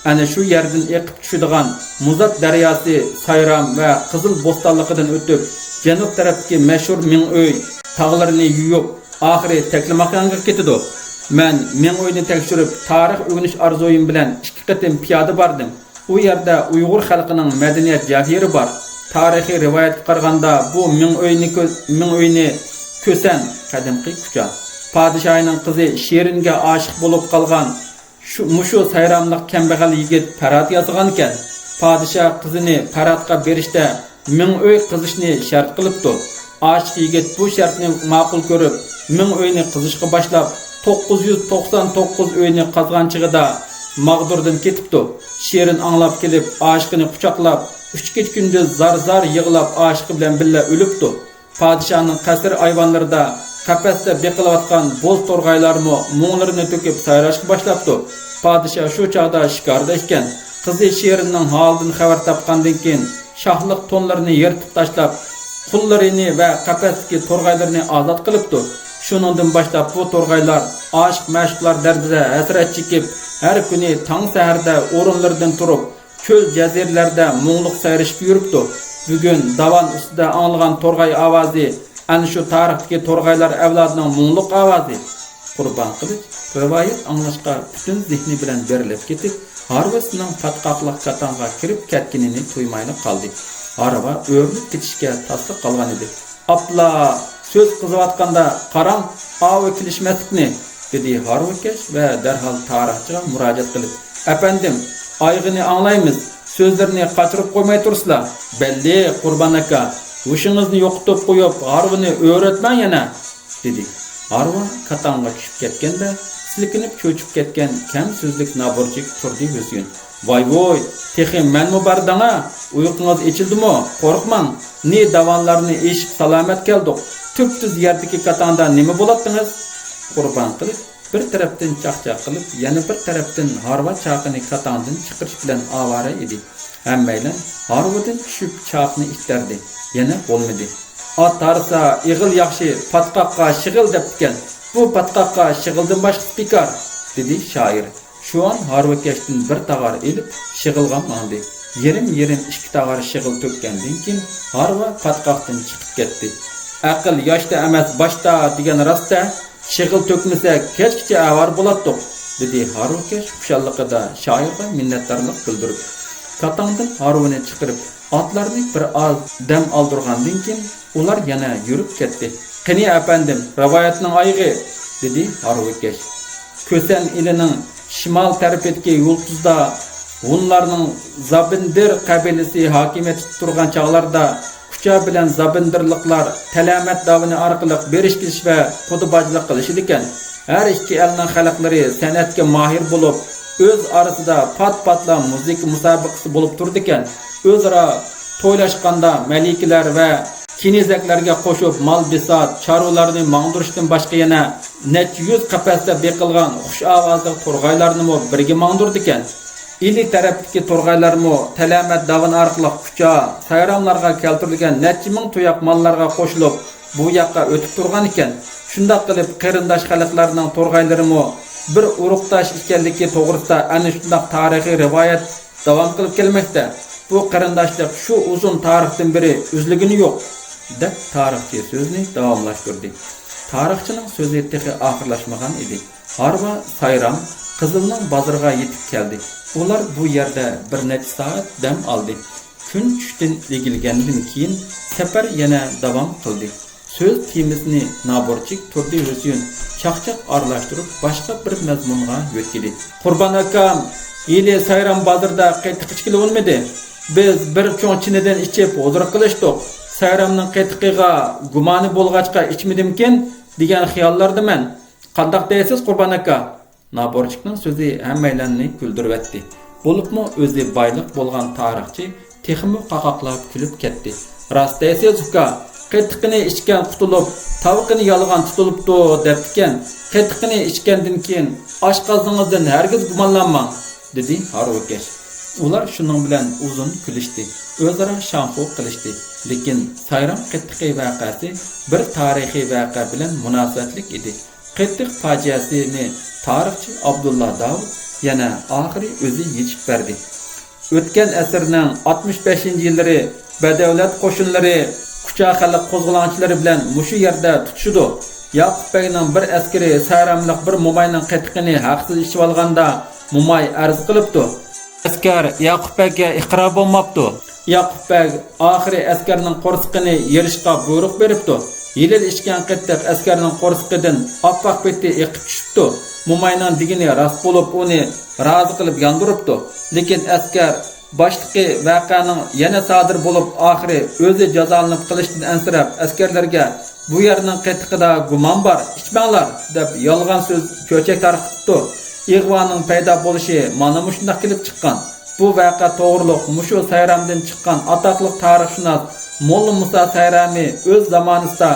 «ئەنە شۇ يەردىن ئېقىپ چۈشىدىغان مۇزات دەرياسى سايرام ۋە قىزىل بوستانلىقىدىن ئۆتۈپ، جەنۇب تەرەپتىكى مەشھۇر مىڭئۆي تاغلىرىنى يۇيۇپ، ئاخىرى تەكلىماكانغا كېتىدۇ. مەن مىڭئۆينى تەكشۈرۈپ، تارىخ ئۆگىنىش ئارزۇيۇم بىلەن ئىككى قېتىم پىيادە باردىم. ئۇ يەردە ئۇيغۇر خەلقىنىڭ مەدەنىيەت جەۋھىرى بار. تارىخىي رىۋايەتكە قارىغاندا، بۇ مىڭئۆينى كۆ-، مىڭئۆينى كۆسەن، قەدىمكى كۇچا، پادىشاھىنىڭ قىزى شېرىنگە ئاشىق بولۇپ قالغان شۇ، مۇشۇ سايراملىق كەمبەغەل يىگىت پەرھات ياسىغانىكەن. پادىشاھ قىزىنى پەرھاتقا بېرىشتە مىڭئۆي قىزىشنى شەرت قىلىپتۇ. ئاشىق يىگىت بۇ شەرتنى ماقۇل كۆرۈپ، مىڭئۆينى قىزىشقا باشلاپ، توققۇز يۈز توقسان توققۇز ئۆينى قازغان چېغىدا ماغدۇردىن كېتىپتۇ. شېرىن ئاڭلاپ كېلىپ، ئاشىقىنى قۇچاقلاپ، ئۈچ كېچە-كۈندۈز زار-زار يىغلاپ، ئاشىقى بىلەن بىللە ئۆلۈپتۇ. پادىشاھنىڭ قەسىر ئايۋانلىرىدا قەپەستە بېقىلىۋاتقان بوز تورغايلارمۇ مۇڭلىرىنى تۆكۈپ سايراشقا باشلاپتۇ. پادىشاھ شۇ چاغدا شىكاردا ئىكەن. قىزى شېرىننىڭ ھالىدىن خەۋەر تاپقاندىن كېيىن، شاھلىق تونلىرىنى يىرتىپ تاشلاپ، قۇللىرىنى ۋە قەپەستىكى تورغايلىرىنى ئازاد قىلىپتۇ. شۇنىڭدىن باشلاپ بۇ تورغايلار ئاشىق-مەشۇقلار دەردىدە ھەسرەت چېكىپ، ھەر كۈنى تاڭ سەھەردە ئورۇنلىرىدىن تۇرۇپ، چۆل جەزىرىلەردە مۇڭلۇق سايرىشىپ يۈرۈپتۇ. بۈگۈن داۋان ئۈستىدە ئاڭلىغان تورغاي ئاۋازى ئەنە شۇ تارىختىكى تورغايلار ئەۋلادىنىڭ مۇڭلۇق ئاۋازى. قۇربان قىلىچ رىۋايەت ئاڭلاشقا پۈتۈن زېھنى بىلەن بېرىلىپ كېتىپ، ھارۋىسىنىڭ پاتقاقلىق كاتاڭغا كىرىپ كەتكىنىنى تۇيمايلا قالدى. ھارۋا ئۆرۈلۈپ كېتىشكە تاسلا قالغانىدى. ئاپلا، سۆز قىزىۋاتقاندا قاراڭ، ئاۋۇ كېلىشمەسلىكنى، دېدى ھارۋىكەش ۋە دەرھال تارىخچىغا مۇراجىئەت قىلىپ، ئەپەندىم، ئايىغىنى ئاڭلايمىز، سۆزلىرىنى قاچۇرۇپ قويماي تۇرسىلا. بەللى، قۇربان ئاكا، ھوشىڭىزنى يوقىتىپ قويۇپ، ھارۋىنى ئۆرەتمەڭ يەنە، دېدى. ھارۋا كاتاڭغا چۈشۈپ كەتكەندە، سىلكىنىپ چۆچۈپ كەتكەن كەم سۆزلۈك نابۇرچىك تۇردى ھۆسيۈن. ۋاي-ۋۇي، تېخى مەنمۇ بار دەڭا، ئۇيقۇڭىز ئېچىلدىمۇ؟ قورقماڭ، نى داۋانلارنى ئېشىپ سالامەت كەلدۇق. تۈپتۈز يەردىكى كاتاڭدا نېمە بولاتتىڭىز؟ قۇربان قىلىپ، بىر تەرەپتىن چاقچاق قىلىپ، يەنە بىر تەرەپتىن ھارۋا چاقىنى كاتاڭدىن چىقىرىش بىلەن ئاۋارە ئىدى. ھەممەيلەن ھارۋىدىن چۈشۈپ چاقنى ئىتتەردى. يەنە بولمىدى. ئات ھارسا، ئېغىل ياخشى، پاتقاققا شېغىل دەپتىكەن. بۇ پاتقاققا شېغىلدىن باشقىسى بىكار، دېدى شائىر. شۇئان ھارۋىكەشتىن بىر تاغار ئېلىپ، شېغىلغا ماڭدى. يېرىم-يېرىم ئىككى تاغار شېغىل تۆككەندىن كېيىن، ھارۋا پاتقاقتىن چىقىپ كەتتى. ئەقىل ياشتا ئەمەس، باشتا دېگەن راست-ە، شېغىل تۆكمىسەك، كەچكىچە ئاۋارە بولاتتۇق، دېدى ھارۋىكەش خۇشاللىقىدا شائىرغا مىننەتدارلىق بىلدۈرۈپ. كاتاڭدىن ھارۋىنى چىقىرىپ، ئاتلارنى بىر ئاز دەم ئالدۇرغاندىن كېيىن، ئۇلار يەنە يۈرۈپ كەتتى. قېنى ئەپەندىم، رىۋايەتنىڭ ئايىغى، دېدى ھارۋىكەش. كۆسەن ئېلىنىڭ شىمال تەرىپىدىكى يۇلتۇزدا ھۇنلارنىڭ زابىندىر قەبىلىسى ھاكىمىيەت تۇتۇپ تۇرغان چاغلاردا، كۇچا بىلەن زابىندىرلىقلار تەلەمەت داۋىنى ئارقىلىق بېرىش-كېلىش ۋە قۇدا-باجىلىق قىلىشىدىكەن. ھەر ئىككى ئەلنىڭ خەلقلىرى سەنئەتكە ماھىر بولۇپ، ئۆز ئارىسىدا پات-پاتلا مۇزىكا مۇسابىقىسى بولۇپ تۇرىدىكەن. ئۆزئارا تويلاشقاندا مەلىكىلەر ۋە كېنىزەكلەرگە قوشۇپ مال-بىسات، چارۋىلارنى ماڭدۇرۇشتىن باشقا يەنە نەچچە يۈز قەپەستە بېقىلغان خۇش ئاۋازلىق تورغايلارنىمۇ بىرگە ماڭدۇرىدىكەن. ئىلى تەرەپتىكى تورغايلارمۇ تەلەمەت داۋىنى ئارقىلىق كۇچا، سايراملارغا كەلتۈرۈلگەن نەچچە مىڭ تۇياق ماللارغا قوشۇلۇپ، بۇ ياققا ئۆتۈپ تۇرغانىكەن. شۇنداق قىلىپ، قېرىنداش خەلقلەرنىڭ تورغايلىرىمۇ بىر ئۇرۇقداش ئىكەنلىكى توغرىسىدا ئەنە شۇنداق تارىخىي رىۋايەت داۋام قىلىپ كەلمەكتە. بۇ قېرىنداشلىق شۇ ئۇزۇن تارىختىن بېرى ئۈزۈلگىنى يوق، دەپ تارىخچى سۆزىنى داۋاملاشتۇردى. تارىخچىنىڭ سۆزى تېخى ئاخىرلاشمىغان ئىدى. ھارۋا سايرام قىزىلنىڭ بازىرىغا يېتىپ كەلدى. ئۇلار بۇ يەردە بىر نەچچە سائەت دەم ئالدى. كۈن چۈشتىن ئېگىلگەندىن كېيىن سەپەر يەنە داۋام قىلدى. سۆز تېمىسىنى نابۇرچىك تۇردى ھۆسيۈن چاقچاق ئارىلاشتۇرۇپ باشقا بىر مەزمۇنغا يۆتكىدى. قۇربان ئاكام، ھېلى سايرام بازىرىدا قېتىق ئىچكىلى ئۇنىمىدى. بىز بىر چوڭ چىنىدىن ئىچىپ ھۇزۇر قىلىشتۇق. سايرامنىڭ قېتىقىغا گۇمانى بولغاچقا ئىچمىدىمكىن دېگەن خىياللاردا مەن. قانداق دەيسىز، قۇربان ئاكا؟ نابۇرچىكنىڭ سۆزى ھەممەيلەننى كۈلدۈرۈۋەتتى. بولۇپمۇ ئۆزى بايلىق بولغان تارىخچى تېخىمۇ قاقاقلاپ كۈلۈپ كەتتى. راست دەيسىز، ئۇكا، قېتىقىنى ئىچكەن قۇتۇلۇپ، تاۋىقىنى يالىغان تۇتۇلۇپتۇ، دەپتىكەن. قېتىقىنى ئىچكەندىن كېيىن ئاشقازىنىڭىزدىن ھەرگىز گۇمانلانماڭ، دېدى ھارۋىكەش. ئۇلار شۇنىڭ بىلەن ئۇزۇن كۈلۈشتى، ئۆزئارا شاڭخۇ قىلىشتى. لېكىن سايرام قېتىقى ۋەقەسى بىر تارىخىي ۋەقە بىلەن مۇناسىۋەتلىك ئىدى. قېتىق پاجىئەسىنى تارىخچى ئابدۇللا داۋۇت يەنە ئاخىرى ئۆزى يېچىپ بەردى. ئۆتكەن ئەسىرنىڭ ئاتمىش بەشىنچى يىللىرى بەدەۋلەت قوشۇنلىرى كۇچا خەلق قوزغىلاڭچىلىرى بىلەن مۇشۇ يەردە تۇتۇشىدۇ. ياقۇپ بەگنىڭ بىر ئەسكىرى سايراملىق بىر موماينىڭ قېتىقىنى ھەقسىز ئىچىۋالغاندا، موماي ئەرز قىلىپتۇ. ئەسكەر ياقۇپ بەگكە ئىقرار بولماپتۇ. ياقۇپ بەگ ئاخىرى ئەسكەرنىڭ قورسىقىنى يېرىشقا بۇيرۇق بېرىپتۇ. ھېلىلا ئىچكەن قېتىق ئەسكەرنىڭ قورسىقىدىن ئاپئاق پېتى ئېقىپ چۈشۈپتۇ. موماينىڭ دېگىنى راست بولۇپ، ئۇنى رازى قىلىپ ياندۇرۇپتۇ. لېكىن ئەسكەر باشلىقى ۋەقەنىڭ يەنە سادىر بولۇپ، ئاخىرى ئۆزى جازالىنىپ قېلىشتىن ئەنسىرەپ، ئەسكەرلەرگە «بۇ يەرنىڭ قېتىقىدا گۇمان بار، ئىچمەڭلار» دەپ يالغان سۆز چۆچەك تارقىتىپتۇ. ئىغۋانىڭ پەيدا بولۇشى مانا مۇشۇنداق كېلىپ چىققان. بۇ ۋەقە توغرۇلۇق مۇشۇ سايرامدىن چىققان ئاتاقلىق تارىخشۇناس موللا مۇسا سايرامى ئۆز زامانىسىدا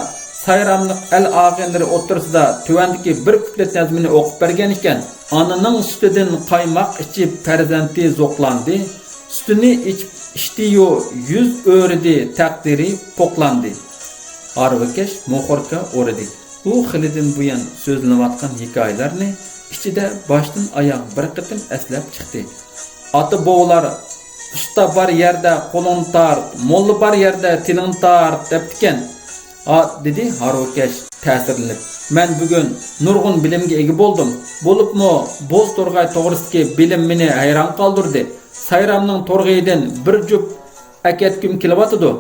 سايراملىق ئەل ئاغىنىلىرى ئوتتۇرىسىدا تۆۋەندىكى بىر كۇپلېت نەزمىنى ئوقۇپ بەرگەن ئىكەن. ئانىنىڭ سۈتىدىن قايماق ئىچىپ پەرزەنتى زوقلاندى، سۈتىنى ئىچىپ ئىچتىيۇ يۈز ئۆرىدى، تەقدىرى پوقلاندى. ھارۋىكەش موخوركا ئورىدى. ئۇ خېلىدىن بۇيان سۆزلىنىۋاتقان ھېكايىلەرنى ئىچىدە باشتىن ئاياغ بىر قېتىم ئەسلەپ چىقتى. ئاتا-بوۋىلار «ئۇستا بار يەردە قولۇڭنى تارت، موللا بار يەردە تىلىڭنى تارت» دەپتىكەن. «ھا» دېدى ھارۋىكەش تەسىرلىنىپ. «مەن بۈگۈن نۇرغۇن بىلىمگە ئىگە بولدۇم. بولۇپمۇ بوز تورغاي توغرىسىدىكى بىلىم مېنى ھەيران قالدۇردى. سايرامنىڭ تورغىيىدىن بىر جۈپ ئەكەتكۈم كېلىۋاتىدۇ.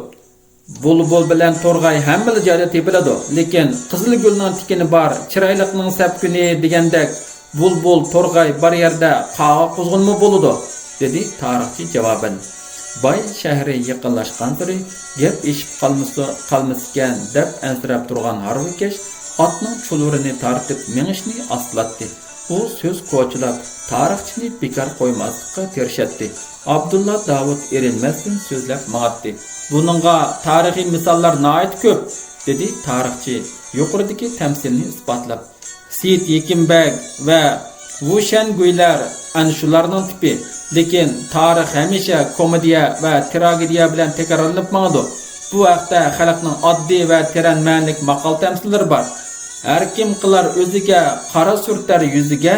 بۇلبۇل بىلەن تورغاي ھەممىلا جايدا تېپىلىدۇ، لېكىن قىزىل گۈلنىڭ تىكىنى بار، چىرايلىقنىڭ سەپكۈنى دېگەندەك، بۇلبۇل، تورغاي بار يەردە قاغا قۇزغۇنمۇ بولىدۇ» دېدى تارىخچى جاۋابەن. باي شەھىرى يېقىنلاشقانسېرى گەپ ئېشىپ قالمىسا، قالمىسىكەن دەپ ئەنسىرەپ تۇرغان ھارۋىكەش ئاتنىڭ چۇلۋۇرىنى تارتىپ مېڭىشنى ئاستىلاتتى. ئۇ سۆز كوچىلاپ، تارىخچىنى بىكار قويماسلىققا تىرىشاتتى. ئابدۇللا داۋۇت ئېرىنمەستىن سۆزلەپ ماڭاتتى. بۇنىڭغا تارىخىي مىساللار ناھايىتى كۆپ، دېدى تارىخچى يۇقىرىدىكى تەمسىلنى ئىسپاتلاپ. سېيىت ھېكىم بەگ ۋە ۋۇشەنگۈيلەر ئەنە شۇلارنىڭ تىپى. لېكىن تارىخ ھەمىشە كومېدىيە ۋە تراگېدىيە بىلەن تەكرارلىنىپ ماڭىدۇ. بۇ ھەقتە خەلقنىڭ ئاددىي ۋە تەرەن مەنىلىك ماقال-تەمسىللىرى بار. «ھەر كىم قىلار ئۆزىگە، قارا سۈرتەر يۈزىگە،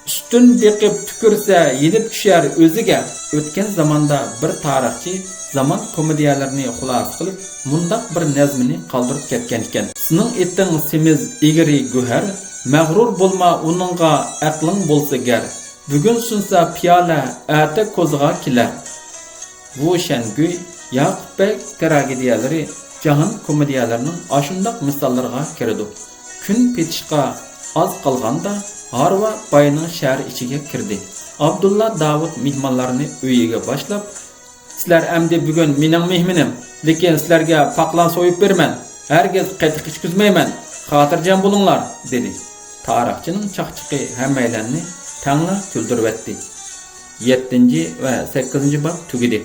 ئۈستۈن بېقىپ تۈكۈرسە، يېنىپ چۈشەر ئۆزىگە.» ئۆتكەن زاماندا بىر تارىخچى زامان كومېدىيەلىرىنى خۇلاسە قىلىپ، مۇنداق بىر نەزمىنى قالدۇرۇپ كەتكەنىكەن: «سېنىڭ ئېتىڭ سېمىز، ئېگىرى گۆھەر، مەغرۇر بولما ئۇنىڭغا، ئەقلىڭ بولسا گەر. بۈگۈن سۇنسا پىيالە، ئەتە كوزىغا كېلەر.» ۋۇ شەنگۈي، ياقۇپ بەگ تراگېدىيەلىرى جاھان كومېدىيەلىرىنىڭ ئاشۇنداق مىساللىرىغا كىرىدۇ. كۈن پېتىشقا ئاز قالغاندا، ھارۋا باينىڭ شەھەر ئىچىگە كىردى. ئابدۇللا داۋۇت مېھمانلارنى ئۆيىگە باشلاپ، «سىلەر ئەمدى بۈگۈن مېنىڭ مېھمىنىم، لېكىن سىلەرگە پاقلان سويۇپ بېرىمەن، ھەرگىز قېتىق ئىچكۈزمەيمەن، خاتىرجەم بولۇڭلار» دېدى. تارىخچىنىڭ چاقچىقى ھەممەيلەننى تەڭلا كۈلدۈرۈۋەتتى. يەتتىنچى ۋە سەككىزىنچى باب تۈگىدى.